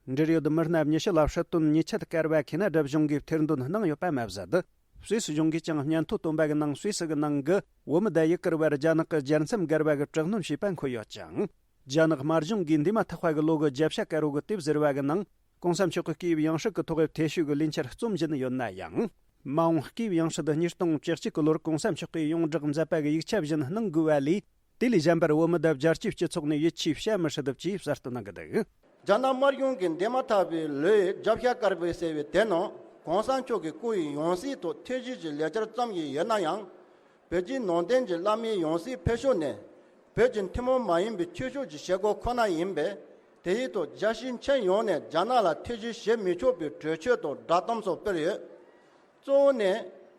འབྲེལ་ཡོད་མི་སྣ་ཉི་ཤུ་ལ་སྲིད་དོན་ཉེས་ཆད་བཀལ་བ་ཁེ་ན་ཌ་གཞུང་གིས་ཐེར་འདོན་གནང་ཡོད་པ་མ་ཟད། སུད་སི་གཞུང་གིས་ཀྱང་སྙན་ཐོ་བཏོན་པ་གི་ནང་སུད་སི་གི་ནང་གི་བོད་མི་དང་ཡུ་གུར་བར་རྒྱ་ནག་གི་རྒྱལ་མཚམས་བརྒལ་བ་གི་དྲག་གནོན་བྱས་པ་འཁོད་ཡོད་ཅིང་། རྒྱ་ནག་དམར་གཞུང་གིས་འདས་མ་ཐག་པ་གི་ལོ་གི་བརྒྱ་ཆ་དཀར་པོ་གི་དེབ་ཟེར་བ་གི་ནང་། གོང་ས་མཆོག་གི་སྐུའི་ཡང་སྲིད་ཀྱི་ཐོག་གི་ཐེ་བྱུས་ཀྱི་ལས་འཆར་རྩོམ་བཞིན་ཡོད་ན་ཡང་། མ་འོངས་སྐུའི་ཡང་སྲིད་ཉིས་སྟོང་བཅུ་གཅིག་གི་ལོར་གོང་ས་མཆོག་གིས་ཡོངས་བསྒྲགས་མཛད་པ་གི་ཡིག་ཆ་བཞིན་གནང་དགོས་པ་ལས། དེ་ལས་གཞན་པར་བོད་མི་དང་རྒྱལ་སྤྱིའི་སྤྱི་ཚོགས་ནས་ཡིད་ཆེས་བྱ་མི་སྲིད་ཅེས་གསལ་སྟོན་གནང་གི་འདུག། རྒྱ་ནག་དམར་གཞུང་གིས་འདས་མ་ཐག་པའི་ལོའི་རྒྱབ་ཤ་དཀར་པོའི་ཟེར་བའི་དེ་ནང་གོང་ས་མཆོག་གི་སྐུ་ཡི་ཡང་སྲིད་ཐོག་ཐེ་བྱུས་ཀྱི་ལས་འཆར་བརྩམས་ཡོད་ན་ཡང་། བོད་བརྒྱུད་ནང་བསྟན་གྱི་བླ་མའི་ཡང་སྲིད་འཕེལ་ཕྱོགས་ནས། བོད་ཀྱི་ཐུན་མོང་མ་ཡིན་པའི་ཆོས་ཕྱོགས་ཀྱི་བྱེད་སྒོ་ཁོ་ན་ཡིན་པས། དེ་ཡི་ཐོག་རྒྱལ་སྤྱིའི་ཁྱོན་ཡོངས་ནས་རྒྱ་ནག་ལ་ཐེ་བྱུས་བྱེད་མི་ཆོག་པའི་གྲོས་ཆོད་དང་བསྒྲགས་གཏམ་སོགས་སྤེལ་ཡོད། གཙོ་བོ་ནི།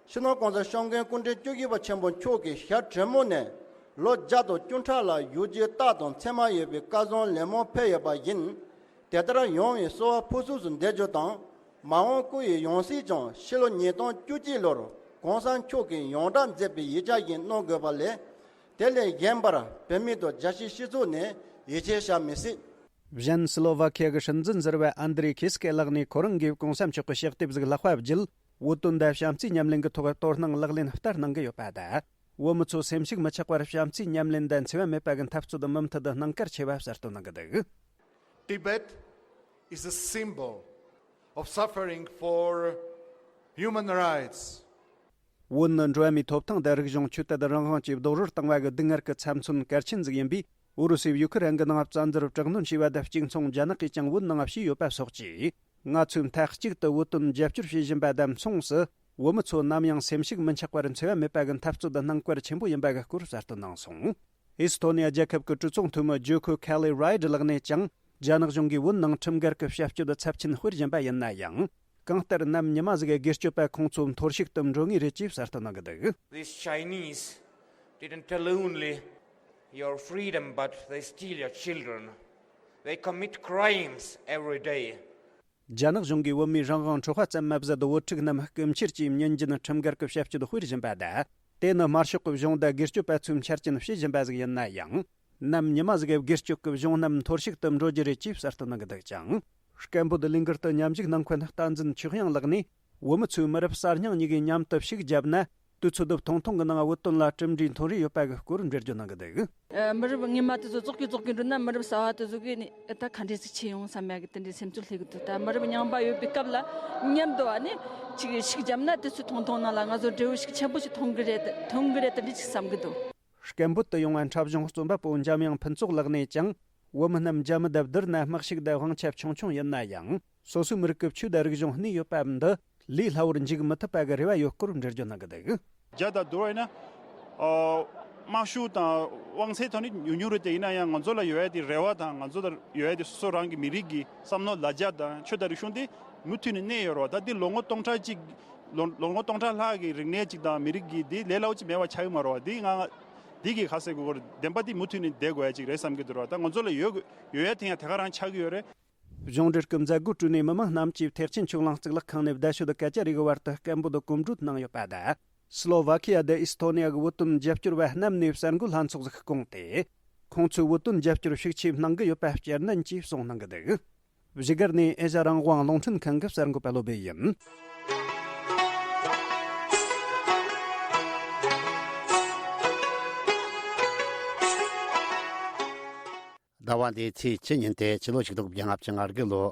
སྤྱི་ནོར་གོང་ས་སྐྱབས་མགོན་སྐུ་ཕྲེང་བཅུ་བཞི་པ་ཆེན་པོ་མཆོག་གིས་ཞྭ་དྲོན་མོ་ནས་ལོ་བརྒྱ་དང་བཅུ་ཕྲག་ལ་བཞུགས་རྒྱུའི་རྟགས་དང་མཚན་མ་ཡོད་པའི་བཀའ་བཟང་ལན་མང་ཕེབས་ཡོད་པ་ཡིན། དེ་ལྟར་ཡོང་བའི་གསོལ་བ་ཕུར་ཚུགས་སུ་འདེབས་རྒྱུ་དང་། མ་འོངས་སྐུ་ཡི་ཡང་སྲིད་ཀྱང་ཕྱི་ལོ་ཉིས་སྟོང་བཅུ་གཅིག་ལོར་གོང་ས་མཆོག་གིས་ཡོངས་གྲགས་མཛད་པའི་ཡིག་ཆ་བཞིན་གནང་དགོས་པ་ལས། དེ་ལས་གཞན་པར་བོད་མི་དང་རྒྱལ་སྤྱིའི་སྤྱི་ཚོགས་ནས་ཡིད་ཆེས་བྱ་མི་སྲིད། གཞན་སི་ལོ་ཝ་ཁི་ཡ་གི་སྲིད་འཛིན་ཟུར་པ་ཨན་དྲེ་ཁི་སྐེ་ལགས་ནས་ཁོ་རང་གིས་གོང་ས་མཆོག་གི་ཕྱག་དེབ་ཟིག་ལྷག་པ་བརྒྱུད། བོད་དོན་དང་བྱམས་བརྩེའི་ཉམས་ལེན་གྱི་ཐོག་དོ་སྣང་ལག་ལེན་བསྟར་གནང་གི་ཡོད་པ་དང་། བོད་མི་ཚོ་སེམས་ཤུགས་མི་ཆག་པར་བྱམས་བརྩེའི་ཉམས་ལེན་དང་འཚེ་བ་མེད་པ་གི་འཐབ་རྩོད་མུ་མཐུད་དུ་གནང་གལ་ཆེ་བ་གསལ་སྟོན་གནང་གི་འདུག། Tibet is a symbol of suffering for human rights. བོད་ནི་འགྲོ་བ་མིའི་ཐོབ་ཐང་དང་རིག་གཞུང་ཆོས་དད་རང་དབང་བཅས་རྡོག་རོལ་བཏང་བ་གི་སྡུག་བསྔལ་གྱི་ཚབ་མཚོན་གལ་ཆེན་ཟིག་ཡིན་པས། ཨུ་རུ་སུས་ཡུ་ཁུ་རན་གྱི་ནང་བཙན་འཛུལ་དྲག་གནོན་བྱས་པ་དང་གཅིག་མཚུངས་རྒྱ་ནག་གིས་ཀྱང་བོད་ནང་བྱས་ཡོད་པ་སོགས་ཀྱིས། ང་ཚོས་མཐའ་གཅིག་ཏུ་བོད་དོན་རྒྱབ་སྐྱོར་བྱེད་བཞིན་པ་དང་མཚུངས་སུ། བོད་མི་ཚོ་ནམ་ཡང་སེམས་ཤུགས་མི་ཆག་པར་འཚེ་བ་མེད་པ་གི་འཐབ་རྩོད་གནང་གལ་ཆེན་པོ་ཡིན་པ་གི་སྐོར་གསལ་སྟོན་གནང་སོང་། ཨེ་སི་ཐོ་ནི་ཡ་རྒྱལ་ཁབ་ཀྱི་གྲོས་ཚོགས་འཐུས་མི་ཇོ་ཁོ་ཁེ་ལི་རའེ་ཌི་ལགས་ནས་ཀྱང་། རྒྱ་ནག་གཞུང་གིས་བོད་ནང་ཁྲིམས་འགལ་གྱི་བྱ་སྤྱོད་ཚབས་ཆེན་སྤེལ་བཞིན་པ་ཡིན་ན་ཡང་། གང་ལྟར་ནམ་ཉི་མ་ཟིག་གི་སྒེར་གཅོད་པ་ཁོང་ཚོ་འཐོར་ཞིག་ཏུ་འགྲོ་ངེས་རེད་ཅེས་གསལ་སྟོན་གནང་གི་འདུག། These Chinese didn't tell only your freedom, but they steal your children. They commit crimes every day. རྒྱ་ནག་གཞུང་གིས་བོད་མིའི་རང་དབང་འཕྲོག་པ་ཙམ་མ་ཟད། བོད་ཕྲུག་རྣམས་རྐུ་འཁྱེར་གྱིས་ཉིན་རྒྱུན་ཁྲིམས་འགལ་གྱི་བྱ་སྤྱོད་སྤེལ་བཞིན་པ་དང་། དེ་ནི་དམར་ཤོག་གི་གཞུང་དང་སྒེར་གཅོད་པ་ཚོས་འཆར་ཅན་བྱེད་བཞིན་པ་ཟིག་ཡིན་ན་ཡང་། ནམ་ཉི་མ་ཟིག་གི་སྒེར་གཅོད་ཀྱི་གཞུང་རྣམས་འཐོར་ཞིག་ཏུ་འགྲོ་རྒྱུ་རེད་ཅེས་གསལ་སྟོན་གནང་གི་འདུག་ཅིང་། སྐད་འབོད་ལས་འགུལ་དུ་མཉམ་ཞུགས་གནང་མཁན་བསྟན་འཛིན་ཆོས་དབྱངས་ལགས་ནས། བོད་མི་ཚོས་མི་རབས་གསར་རྙིང་གཉིས་ཀས་མཉམ་དུ་ཤུགས་བརྒྱབ་ན། དུས་ཚོད་ཐུང་ཐུང་གི་ནང་བོད་དོན་ལ་གྲུབ་འབྲས་ཐོན་རེ་ཡོད་པ་གི་སྐོར་འགྲེལ་བརྗོད་གནང་གི་འདུག། ཨ། མི་རབས་སྔོན་མ་དེ་ཚོ་རྫོགས་གི་རྫོགས་གི་འགྲོ་ན། མི་རབས་གསར་བ་དེ་ཚོ་གིས་ནི་ད་ག་འདྲས་ཟིག་ཆེ་ཡོང་བསམ་ཡ་གི་དེ་འདྲའི་སེམས་ཚོར་སླེབས་གི་འདུག། ད་མི་རབས་རྙིང་པ་ཡོད་པའི་སྐབས་ལ་མཉམ་དུ་བ་ནི་ཅིག་ཤུགས་བརྒྱབ་ན། དུས་ཚོད་ཐུང་ཐུང་ནང་ལ་ང་ཚོ་འབྲས་བུ་ཤུགས་ཆེན་པོ་ཞིག་ཐོན་གི་རེད། ཐོན་གི་རེད་དེ་འདྲ་ཅིག་བསམ་གི་འདུག། སྐད་འབོད་དུ་ཡོང་བ་འཁྲབ་གཞུང་རྩོམ་པ་པོ་འཇམ་དབྱངས་ཕུན་ཚོགས་ལགས་ནས་ཀྱང་། བོད་མི་རྣམས་རྒྱ་མི་དང་བསྡུར་ན་དམག་ཤུགས་དང་དབང་ཆ་ཆུང་ཆུང་ཡིན་ན་ཡང་། སོ་སོའི་མི་རིགས་ཀྱི་ཆོས་དང་རིག་གཞུང་གནས་ཡོད་པ་འདི་ལས་སླ་བོར་འཇུག་མི་ཐུབ་པ་གི་རེ་བ་ཡོད་སྐོར་འགྲེལ་བརྗོད་གནང་གི་འདུག། རྒྱ་དང་བསྡུར་བ་ཡིན་ན། ཨ། དམག་ཤུགས་དང་དབང་ཚད་ཐོག་ནས་ཉུང་ཉུང་རེད་དེ། ཡིན་ན་ཡང་ང་ཚོ་ལ་ཡོད་ཡ་དེ་རེ་བ་དང་། ང་ཚོ་ལ་ཡོད་ཡ་དེ་སོ་སོ་རང་གི་མི་རིགས་ཀྱི་བསམ་མནོ་ལ་རྒྱ་དང་ཆོས་དང་རིག་གཞུང་དེ་མུ་མཐུད་ནས་གནས་ཡོད་རེད་བ། ད་འདི་ལོ་ངོ་སྟོང་ཕྲག་གཅིག་ལོ་ལོ་ངོ་སྟོང་ཕྲག་ལྷག་གི་རིག་གནས་ཅིག་དང་མི་རིགས་ཀྱི་དེ་ལས་སླ་བོ་ཅིག་མེད་པ་ཆགས་ཀྱི་མ་རེད་བ། དེ་ང་འདི་གི་ཁ་གསལ་གོ་སྐོར་བདེན་པ་དེ་མུ་མཐུད་ནས་བསྡད་དགོས་ཡ་ཅིག་རེད་བསམ་གྱི་འདུག་ར། ད་ང་ཚོ་ལ་ཡོད་ཡོད་ཡ་དེ་ཡང་དེ་ག་རང་ཆགས་ཀྱི་ཡོད་རེད། གཞུང་འབྲེལ་གྱི་མཛད་སྒོ་གྲོལ་ནས་མི་མང་རྣམས་ཀྱིས་ཐེག་ཆེན་ཆོས་གླིང་གཙུག་ལག་ཁང་ནས་བརྡ་ཤོད་སྐད་ཆ་རེ་གི་བར་དུ་སྐད་འབོད་གོམ་བགྲོད་གནང་ཡོད་པ་དང་། སི་ལོ་ཝ་ཁི་ཡ་དང་ཨི་སི་ཐོ་ནི་ཡ་གི་བོད་དོན་རྒྱབ་སྐྱོར་བ་རྣམས་ནས་གསར་འགོད་ལྷན་ཚོགས་ཤིག་བསྐོངས་ཏེ། ཁོང་ཚོས་བོད་དོན་རྒྱབ་སྐྱོར་ཤུགས་ཆེ་གནང་གི་ཡོད་པ་བསྐྱར་ནན་གྱིས་གསུངས་གནང་གི་འདུག། བཞུགས་སྒར་ནས་ཨེ་ཤ་རང་དབང་རླུང་འཕྲིན་ཁང་གི་གསར་འགོད་པ་བློ་བྷེ་ཡིན། ཟླ་བ་འདིའི་ཚེས་བཅུ་ཉིན་ཏེ་ཕྱི་ལོ་ཆིག་སྟོང་དགུ་བརྒྱ་ལྔ་བཅུ་ང་དགུ་ལོ།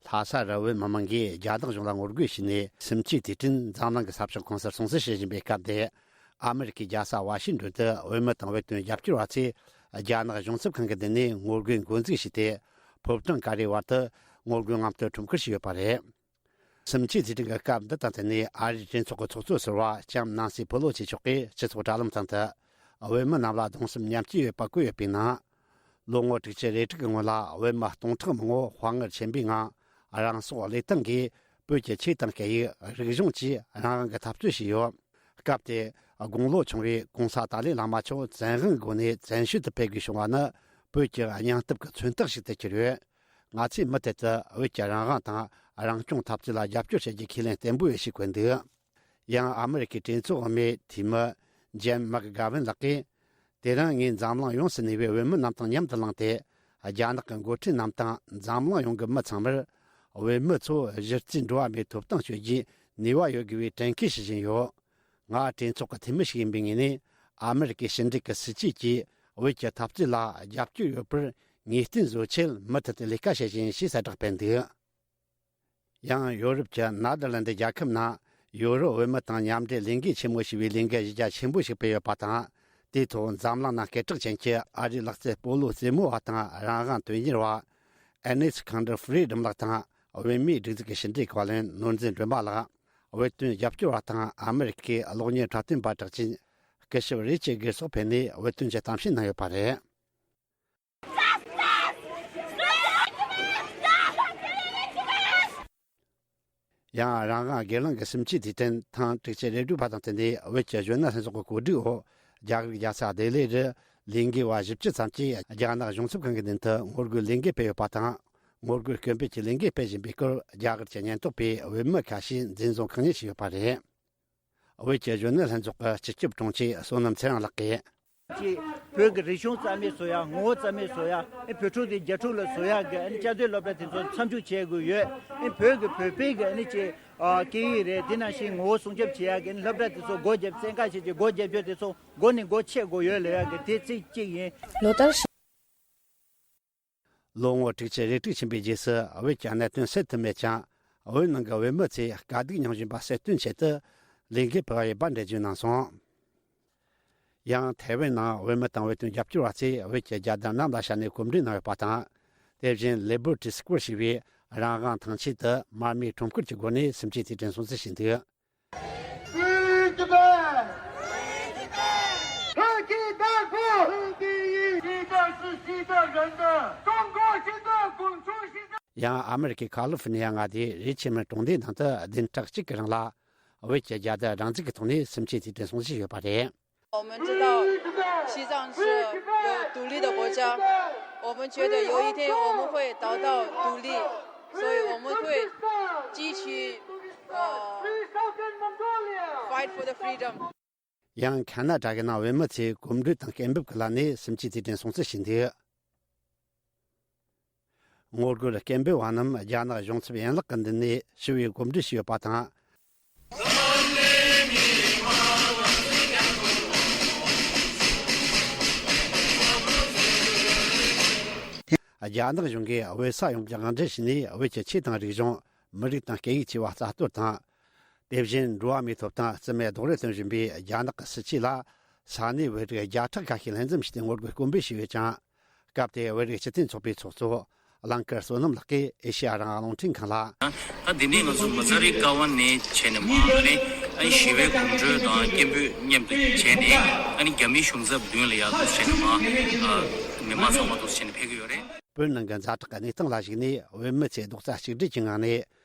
ལྷ་ས་ར་བའི་མི་མང་གིས་རྒྱ་ནག་གཞུང་ལ་ངོ་རྒོལ་བྱས་ནས་སུམ་ཅུའི་དུས་དྲན་འཛམ་གླིང་གི་ས་ཕྱོགས་ཁོངས་སུ་སྲུང་བརྩི་བྱེད་བཞིན་པའི་སྐབས་དེ། ཨ་མི་རི་ཀའི་རྒྱལ་ས་ཝ་ཤིང་ཏོན་དུ་བོད་མི་དང་བོད་དོན་རྒྱབ་སྐྱོར་བ་ཚོས་རྒྱ་ནག་གཞུང་ཚབ་ཁང་གི་མདུན་ནས་ངོ་རྒོལ་འགོ་འཛུགས་བྱས་ཏེ། ཕོ་བྲང་ཀ་རེ་བར་དུ་ངོ་རྒོལ་རྔམ་སྟོན་ཁྲོམ་སྐོར་ཞིག་ཡོད་པ་རེད། སུམ་ཅུའི་དུས་དྲན་གྱི་སྐབས་འདི་དང་བསྟུན་ནས། ཨ་རིའི་གྲོས་ཚོགས་ཀྱི་ཚོགས་གཙོ་ཟུར་པ་ལྕམ་ནན་སི་ཕེ་ལོ་སི་མཆོག་གིས་སྤྱི་ཚོགས་དྲ་ལམ་སྟེང་དུ། བོད་མི་རྣམས་ལ་གདུང་སེམས་མཉམ་སྐྱེད་ཡོད་པ་བཀོད་ཡོད་པའི་ནང་། ལོ་ངོ་དྲུག་ཅུ་རེ་དྲུག་གི་སྔོན་ལ་བོད་མི་སྟོང་ཕྲག་མང་པོ་དཔའ་ངར་ཆེན་པོའི་ངང་། རང་སྲོག་བློས་བཏང་གིས་བོད་ཀྱི་ཆོས་དང་སྐད་ཡིག་རིག་གཞུང་བཅས་རང་དབང་གི་འཐབ་རྩོད་བྱས་ཡོད། སྐབས་དེ་དགུང་ལོ་ཆུང་བའི་༸གོང་ས་ཏཱ་ལའི་བླ་མ་མཆོག་བཙན་དབང་གི་སྒོ་ནས་བཙན་བྱོལ་དུ་ཕེབས་དགོས་བྱུང་བ་ནི། བོད་ཀྱི་སྙིང་སྟོབས་ཀྱི་མཚོན་རྟགས་ཤིག་ཏུ་གྱུར་ཡོད། ང་ཚོས་མུ་མཐུད་དུ་བོད་ཀྱི་རང་དབང་དང་རང་སྐྱོང་འཐབ་རྩོད་ལ་རྒྱབ་སྐྱོར་བྱེད་རྒྱུ་ཁས་ལེན་བརྟན་པོ་ཡོད་ཞེས་བཀོད་འདུག། ཡང་ཨ་མི་རི་ཀའི་གྲོས་ཚོགས་འོག་མའི་འཐུས་མི་ཇེམ་མག་གྷ་ཝིན་ལགས་ཀྱིས། དེ་རིང་ངས་འཛམ་གླིང་ཡོངས་སུ་གནས་པའི་བོད་མི་རྣམས་དང་མཉམ་དུ་ལངས་ཏེ། རྒྱ་ནག་གི་འགོ་ཁྲིད་རྣམས་དང་འཛམ་གླིང་ཡོངས་ཀྱི་མི་ཚང་མར། བོད་མི་ཚོ་གཞི་རྩའི་འགྲོ་བ་མིའི་ཐོབ་ཐང་སྤྱོད་རྒྱུའི་ནུས་པ་ཡོད་དགོས་པའི་དྲན་སྐུལ་ཞུ་བཞིན་ཡོད། ང་གྲོས་ཚོགས་ཀྱི་འཐུས་མི་ཞིག་ཡིན་པའི་ངོས་ནས། ཨ་མི་རི་ཀའི་ཕྱི་འབྲེལ་གྱི་སྲིད་ཇུས་ཀྱིས་བོད་ཀྱི་འཐབ་རྩོད་ལ་རྒྱབ་སྐྱོར་ཡོད་པར་ངེས་གཏན་བཟོ་ཆེད་མུ་མཐུད་དུ་ལས་ཀ་བྱེད་བཞིན་ཡིན་ཞེས་གསལ་བསྒྲགས་སྤེལ་འདུག། ཡང་ཡོ་རོབ་ཀྱི་ནེ་དར་ལན་ཌི་རྒྱལ་ཁབ་ནང་ཡོ་རོབ་བོད་མི་དང་མཉམ་འབྲེལ་ལས་འགུལ་ཆེན་མོ་ཞེས་པའི་ལས་འགུལ་གཞི་རྒྱ་ཆེན་པོ་ཞིག་སྤེལ་ཡོད་པ་དང་། དེའི་ཐོག་འཛམ་གླིང་ནང་སྐད་གྲགས་ཅན་གྱི་ཨ་རིའི་ལག་རྩེད་སྤོ་ལོ་རྩེད་མོ་བ་དང་རང་དབང་དོན་གཉེར་བ། ཨེ་ནེ་སི་ཁན་ཌར་ཧྥི་རི་ཌམ་ལགས་དང་། བོད་མིའི་སྒྲིག་འཛུགས་ཀྱི་ཕྱི་འབྲེལ་བཀའ་བློན་ནོར་འཛིན་སྒྲོལ་མ་ལགས། བོད་དོན་རྒྱབ་སྐྱོར་བ་དང་ཨ་མི་རི་ཀའི་གློག་བརྙན་འཁྲབ་སྟོན་པ་གྲགས་ཅན་སྐུ་ཞབས་རེ་ཆེ་གེར་སོགས་ཕེབས་ནས་བོད་དོན་གྱི་གཏམ་བཤད་གནང་ཡོད་པ་རེད། ཡང་རང་དབང་སྒེར་ལངས་ཀྱི་སུམ་ཅུའི་དུས་དྲན་ཐེངས་དྲུག་ཅུ་རེ་དྲུག་པ་དང་བསྟུན་ནས། བོད་ཀྱི་གཞོན་ནུ་ལྷན་ཚོགས་ཀྱི་གོ་སྒྲིག་འོག་རྒྱ་གར་རྒྱལ་ས་ལྡི་ལི་རུ་ལས་འགུལ་བ་བཞི་བཅུ་ཙམ་གྱིས་རྒྱ་ནག་གཞུང་ཚབ་ཁང་གི་མདུན་དུ་ངོ་རྒོལ་ལས་འགུལ་སྤེལ་ཡོད་པ་དང་། ངོ་རྒོལ་སྐད་འབོད་ཀྱི་ལས་འགུལ་སྤེལ་བཞིན་པའི་སྐོར། རྒྱ་གར་གྱི་ཉེན་རྟོག་པས་བོད་མི་ཁ་ཤས་འཛིན་བཟུང་བཀག་ཉར་བྱས་ཡོད་པ་རེད། བོད་ཀྱི་གཞོན་ནུ་ལྷན་ཚོགས་ཀྱི་སྤྱི་ཁྱབ་དྲུང་ཆེ་བསོད་ནམས་ཚེ་རིང་ལགས་ཀྱིས། ཅེས་བོད་ཀྱི་རིག་གཞུང་རྩ་མེད་བཟོ་ཡ། ངོ་བོ་རྩ་མེད་བཟོ་ཡ། ཨེ་བོད་ཕྲུག་དེ་རྒྱ་ཕྲུག་ལ་བཟོ་ཡ་གི་ཨ་ནི་བཅའ་སྡོད་སློབ་གྲྭ་དེ་ཚོ་མཚམས་འཇོག་བྱེད་དགོས་ཡོད། ཨེ་བོད་ཀྱི་བོད་པའི་གི་ཨ་ནི་ཅེས་ཨ་སྐད་ཡིག་རེད། དེ་ནང་བཞིན་ངོ་བོ་སྲུང་སྐྱོབ་བྱེད་ཡ་གི་ཨ་ནི་སློབ་གྲྭ་དེ་ཚོ་སྒོ་བརྒྱབ། བཙན་བཀག་བྱེད་ཀྱི་སྒོ་བརྒྱབ་རྒྱུ་དེ་ཚོ་སྒོ་ནས་སྒོ་ཕྱེ་དགོས་ཡོད་ལབ་ཡ་གི་དེ་ཚིག་གཅིག་ཡིན། ལོ་ལྟར། ལོ་ངོ་དྲུག་ཅུ་རེ་དྲུག་ཕྱིན་པའི་རྗེས་སུ། བོད་ཀྱི་གནད་དོན་སེལ་ཐུབ་མེད་ཀྱང་། བོད་ནང་གི་བོད་མི་ཚོས་དཀའ་སྡུག་མྱོང་བཞིན་པ་སེལ་དོན་ཆེད་དུ་ལས་འགུལ་སྤེལ་བ་ཡིན་པ་འགྲེལ་བརྗོད་གནང་སོང་། ཡང་ཐའེ་ཝན་ནང་བོད་མི་དང་བོད་དོན་རྒྱབ་སྐྱོར་བ་ཚོས་བོད་ཀྱི་རྒྱལ་དར་གནམ་ལ་བཤམས་ནས་གོམ་བགྲོད་གནང་ཡོད་པ་དང་། དེ་བཞིན་ལི་བར་ཊི་སི་ཀོར་ཞེས་པའི་རང་དབང་ཐང་ཆེན་དུ་མར་མེའི་ཁྲོམ་སྐོར་གྱི་སྒོ་ནས་སུམ་ཅུའི་དུས་དྲན་སྲུང་བརྩི་བྱས་འདུག། 中国现在滚出现在。 ཡང་ཨ་མི་རི་ཀའི་ཁ་ལི་ཧྥོར་ནི་ཡ་མངའ་སྡེའི་རི་ཆི་མོན་གྲོང་སྡེའི་ནང་དུ་བདུན་ཕྲག་གཅིག་གི་རིང་ལ་བོད་ཀྱི་རྒྱལ་དར་སྒྲེང་འཛུགས་ཀྱི་ཐོག་ནས་སུམ་ཅུའི་དུས་དྲན་སྲུང་བརྩི་ཞུས་ཡོད་པ་རེད། 我们知道西藏是有独立的国家，我们觉得有一天我们会得到独立，所以我们会继续呃 fight for the freedom。 ཡང་ཁ་ན་ཌ་གི་ནང་བོད་མི་ཚོས་གོམ་བགྲོད་དང་སྐད་འབོད་ཀྱི་ལམ་ནས་སུམ་ཅུའི་དུས་དྲན་སྲུང་བརྩི་བྱས་འདུག། ངོ་རྒོལ་སྐད་འབོད་པ་རྣམས་རྒྱ་ནག་གཞུང་ཚབ་ཡན་ལག་གི་མདུན་ནས་ཞི་བའི་གོམ་བགྲོད་བྱས་ཡོད་པ་དང་། རྒྱ་ནག་གཞུང་གིས་བོད་ས་ཡོངས་ཀྱི་དབང་སྒྱུར་བྱས་ནས། བོད་ཀྱི་ཆོས་དང་རིག་གཞུང་། མི་རིགས་དང་སྐད་ཡིག་བཅས་པ་རྩ་གཏོར་དང་། དེ་བཞིན་འགྲོ་བ་མིའི་ཐོབ་ཐང་རྩིས་མེད་རྡོག་རོལ་གཏོང་བཞིན་པའི་རྒྱ་ནག་གི་སྲིད་བྱུས་ལ། ས་གནས་བོད་རིགས་བརྒྱ་ཕྲག་ཁ་ཤས་ལྷན་འཛོམས་བྱས་ཏེ་ངོ་རྒོལ་སྐད་འབོད་བྱས་ཡོད་ཀྱང་། སྐབས་དེར་བོད་རིགས་སྤྱི་མཐུན་ཚོགས་པའི་ཚོགས་གཙོ་རླངས་དཀར་བསོད་ནམས་ལགས་ཀྱིས་ཨེ་ཤེ་ཡ་རང་དབང་རླུང་འཕྲིན་ཁང་ལ། ད་འདི་ནས་ང་ཚོ་མ་ཚ་རི་ཀ་བ་ནས་བྱས་ནས་མར་ཨ་ནི་ཨ་ནི་ཞི་བའི་གོམ་བགྲོད་དང་སྐད་འབོད་མཉམ་དུ་བྱས་ནས། ཨ་ནི་རྒྱ་མིའི་གཞུང་ཚབ་མདུན་ལ་ཡར་འདུག་བྱས་ནས་མར་ཨ་མི་མང་ཚང་མ་འདུག་བྱས་ནས་ཕེབས་ཀྱི་ཡོད་རེད། བོད་ནང་གི་ཛ་དྲག་གི་གནས་སྟངས་ལ་གཞིགས་ནས། བོད་མི་ཚོས་རྡོག་རྩ་གཅིག་སྒྲིལ་གྱི་ངང་ནས་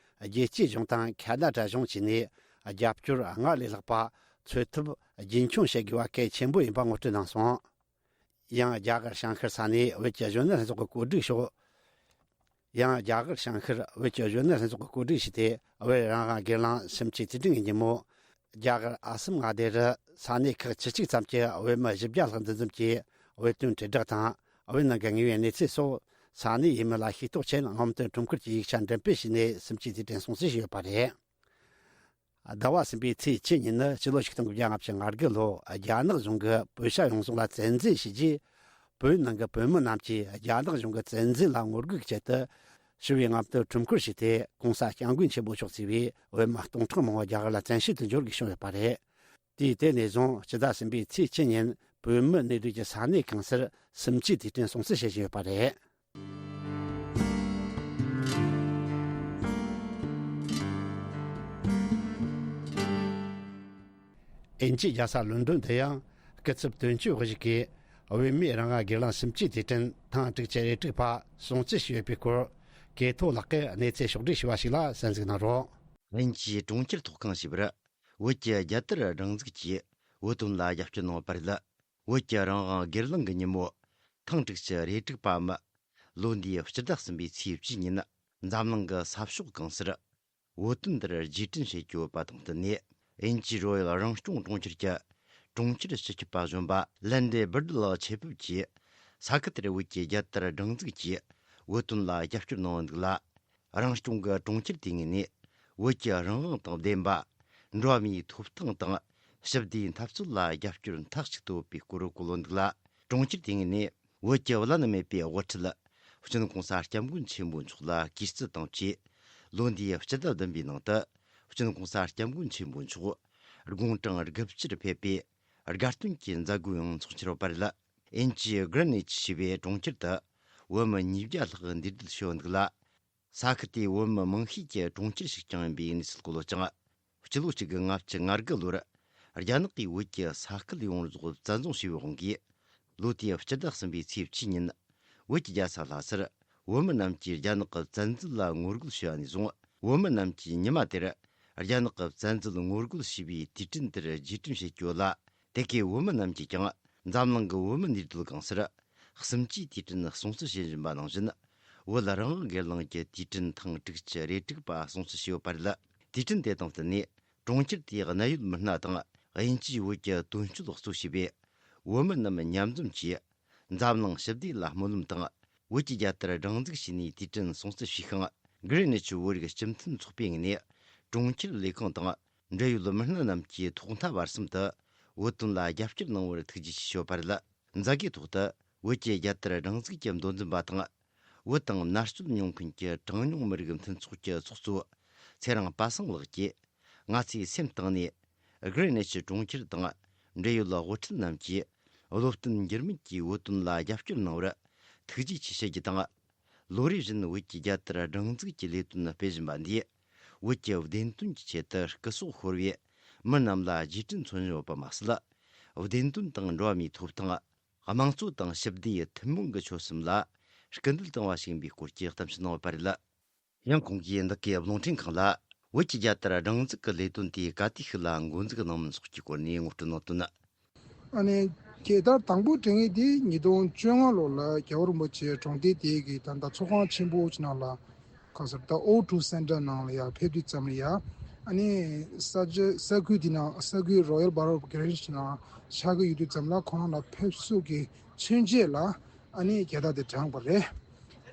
རྒྱལ་སྤྱིའི་གཞུང་དང་ཁ་ན་ཌ་གཞུང་བཅས་ནས་རྒྱབ་སྐྱོར་སྔར་ལས་ལྷག་པ་འཚོལ་ཐབས་རྒྱུན་འཁྱོངས་བྱེད་དགོས་པ་གལ་ཆེན་པོ་ཡིན་པ་ངོ་སྤྲོད་གནང་སོང་། ཡང་རྒྱ་གར་བྱང་ཤར་ས་གནས་བོད་ཀྱི་གཞོན་ནུ་ལྷན་ཚོགས་ཀྱིས་གོ་སྒྲིག་ཞུ། ཡང་རྒྱ་གར་བྱང་ཤར་བོད་ཀྱི་གཞོན་ནུ་ལྷན་ཚོགས་ཀྱིས་གོ་སྒྲིག་བྱས་ཏེ། བོད་རང་དབང་སྒེར་ལངས་སུམ་ཅུའི་དུས་དྲན་གྱི་ཉིན་མོ། རྒྱ་གར་ཨ་སམ་མངའ་སྡེ་རུ་ས་གནས་ཁག་བཅུ་གཅིག་ཙམ་གྱི་བོད་མི་བཞི་བརྒྱ་ལྷག་འདུ་འཛོམས་ཀྱིས་བོད་དོན་དྲིལ་བསྒྲགས་དང་། བོད་ནང་གི་དངོས་ཡོད་གནས་ཚུལ་སོགས་ས་གནས་ཡུལ་མི་ལ་ཤེས་རྟོགས་ཆེད་རྔམ་སྟོན་ཁྲོམ་སྐོར་གྱི་ཡིག་ཆ་འགྲེམས་སྤེལ་བྱས་ནས་སུམ་ཅུའི་དུས་དྲན་སྲུང་བརྩི་ཞུས་ཡོད་པ་རེད། ཟླ་བ་གསུམ་པའི་ཚེས་བཅུ་ཉིན་ནི་ཕྱི་ལོ་ཆིག་སྟོང་དགུ་བརྒྱ་ལྔ་བཅུ་ང་དགུ་ལོ། རྒྱ་ནག་གཞུང་གིས་བོད་ཤར་ཡོངས་རྫོགས་ལ་བཙན་འཛུལ་བྱས་རྗེས། བོད་ནང་གི་བོད་མི་རྣམས་ཀྱིས་རྒྱ་ནག་གཞུང་གི་བཙན་འཛུལ་ལ་ངོ་རྒོལ་གྱི་ཆེད་དུ། ཞི་བའི་རྔམ་སྟོན་ཁྲོམ་སྐོར་བྱས་ཏེ། ༸གོང་ས་༸སྐྱབས་མགོན་ཆེན་པོ་མཆོག་གཙོས་པའི་བོད་མི་སྟོང་ཕྲག་མང་པོ་རྒྱ་གར་ལ་བཙན་བྱོལ་དུ་འབྱོར་དགོས་བྱུང་ཡོད་པ་རེད། དུས་དེ་ནས་བཟུང་སྤྱི་ཟླ་གསུམ་པའི་ཚེས་བཅུ་ཉིན་བོད་མི་གནས་སྡོད་ཀྱི་ས་གནས་གང་སར་གསུམ་བཅུའི་དུས་དྲན་སྲུང་བརྩི་བྱེད་བཞིན་ཡོད་པ་རེད། དབྱིན་ཇིའི་རྒྱལ་ས་ལོན་ཌོན་དུ་ཡང་སྐུ་ཚབ་དོན་གཅོད་དབུ་བཞུགས་ཀྱིས་བོད་མིའི་རང་དབང་སྒེར་ལངས་གསུམ་བཅུའི་དུས་དྲན་ཐེངས་དྲུག་ཅུ་རེ་དྲུག་པ་སྲུང་བརྩི་ཞུས་ཡོད་པའི་སྐོར། གོས་ཐོ་ལགས་ཀྱིས་གནས་ཚུལ་ཕྱོགས་བསྒྲིགས་ཞུས་པ་ཞིག་ལ་གསན་གཟིགས་གནང་རོགས། དབྱིན་ཇིའི་གྲོང་ཁྱེར་ཐོག་ཁང་ཞེས་པར་བོད་ཀྱི་རྒྱལ་དར་སྒྲེང་འཛུགས་ཀྱིས་བོད་དོན་ལ་རྒྱབ་སྐྱོར་གནང་བ་རེད། བོད་ཀྱི་རང་དབང་སྒེར་ལངས་ཀྱི་ཉིན་མོ་ཐེངས་དྲུག་ཅུ་རེ་དྲུག་པའམ། ལོ་འདིའི་སྤྱི་ཟླ་གསུམ་པའི་ཚེས་བཅུ་ཉིན་འཛམ་གླིང་གི་ས་ཕྱོགས་གང་སར་བོད་དོན་འདིར་རྗེས་དྲན་བྱེད་ཀྱི་ཡོད་པ་དང་བསྟུན་ནས། དབྱིན་ཇིའི་རོ་ཡལ་རང་སྐྱོང་གྲོང་ཁྱེར་གྱི་གྲོང་ཁྱེར་སྤྱི་ཁྱབ་པ་གཞོན་པ་ལན་ཌེ་སྦིར་ཌི་ལགས་ཆེད་ཕེབས་ཀྱིས། ས་ཁུལ་དེར་བོད་ཀྱི་རྒྱལ་དར་སྒྲེང་འཛུགས་ཀྱིས་བོད་དོན་ལ་རྒྱབ་སྐྱོར་གནང་བ་འདུག་ལ། རང་སྐྱོང་གི་གྲོང་ཁྱེར་དེའི་ངོས་ནས་བོད་ཀྱི་རང་དབང་དང་བདེན་པ། འགྲོ་བ་མིའི་ཐོབ་ཐང་དང་ཞི་བདེའི་འཐབ་རྩོད་ལ་རྒྱབ་སྐྱོར་མཐའ་གཅིག་ཏུ་ཡོད་པའི་སྐོར་བཀོད་ཡོད་འདུག་ལ། གྲོང་ཁྱེར་དེའི་ངོས་ནས་བོད་ཀྱི་བླ་ན་མེད་པའི་དབུ་ཁྲིད་སྤྱི་ནོར་༸གོང་ས་༸སྐྱབས་མགོན་ཆེན་པོ་མཆོག་ལ་གུས་བརྩི་དང་བཅས། ལོ་འདིའི་སྤྱི་ཟླ་བདུན་པའི་ནང་དུ་སྤྱི་ནོར་༸གོང་ས་༸སྐྱབས་མགོན་ཆེན་པོ་མཆོག་དགུང་གྲངས་དགུ་བཅུར་ཕེབས་པའི་དགའ་སྟོན་གྱི་མཛད་སྒོ་ཡང་འཚོགས་འཆར་ཡོད་པ་རེད། དབྱིན་ཇིའི་གྷི་རེན་ནིཆ་ཞེས་པའི་གྲོང་ཁྱེར་དུ་བོད་མི་ཉིས་བརྒྱ་ལྷག་འདུས་སྡོད་བྱས་ཡོད་འདུག་ལ། ས་ཁུལ་དེའི་བོད་མི་མང་ཤོས་ཀྱི་གྲོང་ཁྱེར་ཞིག་ཀྱང་ཡིན་པའི་གནས་ཚུལ་བཀོད་ཡོད་ཅིང་། སྤྱི་ལོ་གཅིག་དགུ་ལྔ་བཅུ་ང་དགུ་ལོར་རྒྱ་ནག་གིས་བོད་ཀྱི་ས་ཁུལ་ཡོངས་རྫོགས་བཙན་བཟུང་བྱས་པའི་དབང་གིས། ལོ་དེའི་སྤྱི་ཟླ་གསུམ་པའི་ཚེས་བཅུ་ཉིན་བོད་ཀྱི་རྒྱལ་ས་ལྷ་སར་བོད་མི་རྣམས་ཀྱིས་རྒྱ་ནག་གི་བཙན་འཛུལ་ལ་ངོ་རྒོལ་བྱས་པ་ནས་བཟུང་། བོད་མི་རྣམས་ཀྱིས་ཉི་མ་དེར་རྒྱ་ནག་གི་བཙན་འཛུལ་ངོ་རྒོལ་བྱས་པའི་དུས་དྲན་དེར་རྗེས་དྲན་བྱེད་ཀྱི་ཡོད་ལ། དེ་གའི་བོད་མི་རྣམས་ཀྱིས་ཀྱང་འཛམ་གླིང་གི་བོད་མི་གནས་སྡོད་གང་སར་གསུམ་བཅུའི་དུས་དྲན་སྲུང་བརྩི་བྱེད་བཞིན་པ་ནང་བཞིན། བོད་རང་དབང་སྒེར་ལངས་ཀྱི་དུས་དྲན་ཐེངས་དྲུག་ཅུ་རེ་དྲུག་པ་སྲུང་བརྩི་བྱས་ཡོད་པ་རེད། དུས་དྲན་དེ་དང་བསྟུན་ནས་གྲོང་ཁྱེར་དེའི་གནད་ཡོད་མི་སྣ་དང་དབྱིན་ཇིའི་བོད་ཀྱི་དོན་གཅོད་གཙོ་བྱས་པའི་བོད་མི་རྣམས་མཉམ་འཛོམས་ཀྱིས། འཛམ་གླིང་ཞི་བདེ་ལ་སྨོན་ལམ་དང་བོད་ཀྱི་རྒྱལ་དར་སྒྲེང་འཛུགས་བྱས་ནས་དུས་དྲན་སྲུང་བརྩི་ཞུས་ཤིང་། གྷི་རེན་ནིཆ་བོད་རིགས་སྤྱི་མཐུན་ཚོགས་པའི་ངོས་ནས་གྲོང་ཁྱེར་ལས་ཁུངས་དང་འབྲེལ་ཡོད་མི་སྣ་རྣམས་ཀྱིས་ཐོག་མཐའ་བར་གསུམ་དུ་བོད་དོན་ལ་རྒྱབ་སྐྱོར་གནང་བར་ཐུགས་རྗེ་ཆེ་ཞུས་པ་རེད། མཛད་སྒོའི་ཐོག་ཏུ་བོད་ཀྱི་རྒྱལ་དར་སྒྲེང་འཛུགས་ཀྱི་མདོ་འཛིན་པ་དང་། བོད་དང་མནར་གཅོད་མྱོང་མཁན་གྱི་གྲངས་ཉུང་མི་རིགས་མཐུན་ཚོགས་ཀྱི་ཚོགས་གཙོ་ཚེ་རིང་པ་སངས་ལགས་ཀྱིས། ང་ཚོས་སེམས་གཏིང་ནས་གྷི་རེན་ནིཆ་གྲོང་ཁྱེར་དང་འབྲེལ་ཡོད་དབུ་ཁྲིད་རྣམས་ཀྱིས་བློ་བརྟན་འགྱུར་མེད་ཀྱིས་བོད་དོན་ལ་རྒྱབ་སྐྱོར་གནང་བར་ཐུགས་རྗེ་ཆེ་ཞུ་རྒྱུ་དང་། ལོ་རེ་བཞིན་བོད་ཀྱི་རྒྱལ་དར་སྒྲེང་འཛུགས་ཀྱི་ལས་དོན་སྤེལ་བཞིན་པ་འདིས། བོད་ཀྱི་བདེན་དོན་གྱི་ཆེད་དུ་སྐུ་སྲོག་ཤོར་བའི་མི་རྣམས་ལ་རྗེས་དྲན་མཚོན་བཞིན་ཡོད་པ་མ་ཟད། བདེན་དོན་དང་འགྲོ་བ་མིའི་ཐོབ་ཐང་། དམངས་གཙོ་དང་ཞི་བདེའི་ཐུན་མོང་གི་ཆོད་སེམས་ལ་སྐུལ་འདེད་བཏང་བ་ཞིག་ཡིན་པའི་སྐོར་གྱི་གཏམ་བཤད་གནང་བ་རེད། ཡང་ཁོང་གིས་འདི་གའི་རླུང་འཕྲིན་ཁང་ལ། བོད་ཀྱི་རྒྱལ་དར་སྒྲེང་འཛུགས་ཀྱི་ལས་དོན་དེ་ག་དུས་ཤིག་ལ་འགོ་འཛུགས་གནང་མིན་སོགས་ཀྱི་སྐོར་ནས་ངོ་སྤྲོད་གནང་དོན། ཨ་ནི་རྒྱལ་དར་དང་པོ་སྒྲེང་ཡས་དེ་ཉིས་སྟོང་བཅོ་ལྔ་ལོ་ལ་རྒྱལ་བ་རིན་པོ་ཆེ་གྲོང་སྡེ་དེ་གི་ད་ལྟ་ཚོགས་ཁང་ཆེན་པོ་ཅིག་ནང་ལ་ག་ཟེར་ད་ཨོ་ཊུ་སེན་ཊར་ནང་ལ་ཡར་ཕེབས་དུས་ཙམ་ལ་ཡ། ཨ་ནི་ས་ཆ་ས་ཁུལ་དེ་ནང་ས་ཁུལ་རོ་ཡལ་བྷོ་རོ་གྷི་རེན་ནིཆ་ནང་ཆགས་ཀྱི་ཡོད་དུས་ཙམ་ལ་ཁོང་རང་ལ་ཕེབས་བསུ་གི་མཚོན་ཆེད་ལ། ཨ་ནི་རྒྱལ་དར་དེ་དྲངས་པ་རེད།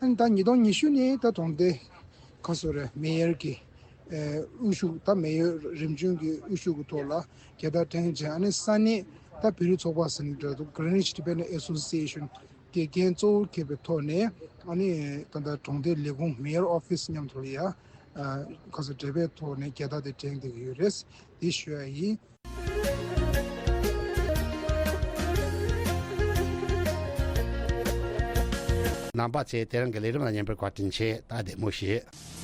ཨ་ནི་ད་ཉིས་སྟོང་ཉི་ཤུ་ནས་ད་གྲོང་སྡེ་ག་ཟེར་རེད། མེ་ཡར་གྱི་ཨེ་དབུ་བཞུགས། ད་མེ་ཡར་རིམ་བྱོན་གྱི་དབུ་བཞུགས་ཀྱི་ཐོག་ལ་རྒྱལ་དར་བསྒྲེངས་བྱས། ཨ་ནི་ས་གནས་ད་བོད་རིགས་ཚོགས་པ་ཟེར་ནས་འདྲ་འདུག Greenwich Tibetan Association གི་འགན་གཙོ་བོ་འཁྱེར་བའི་ཐོག་ནས། ཨ་ནི་ད་ལྟ་གྲོང་སྡེ་ལས་ཁུངས་མེ་ཡར་ཨོ་ཕི་སི་མཉམ་དུ་ལ་ཡ་ཨ་ག་ཟེར་འབྲེལ་བའི་ཐོག་ནས་རྒྱལ་དར་དེ་བསྒྲེངས་བསྡད་ཀྱི་ཡོད་རེད། དེ་ཞུ་ཡ་ཡིན། རྣམ་པ་ཚོས་དེ་རིང་གི་ལས་རིམ་ལ་ཉན་པར་བཀའ་དྲིན་ཆེ། ད་བདེ་མོ་བྱོས།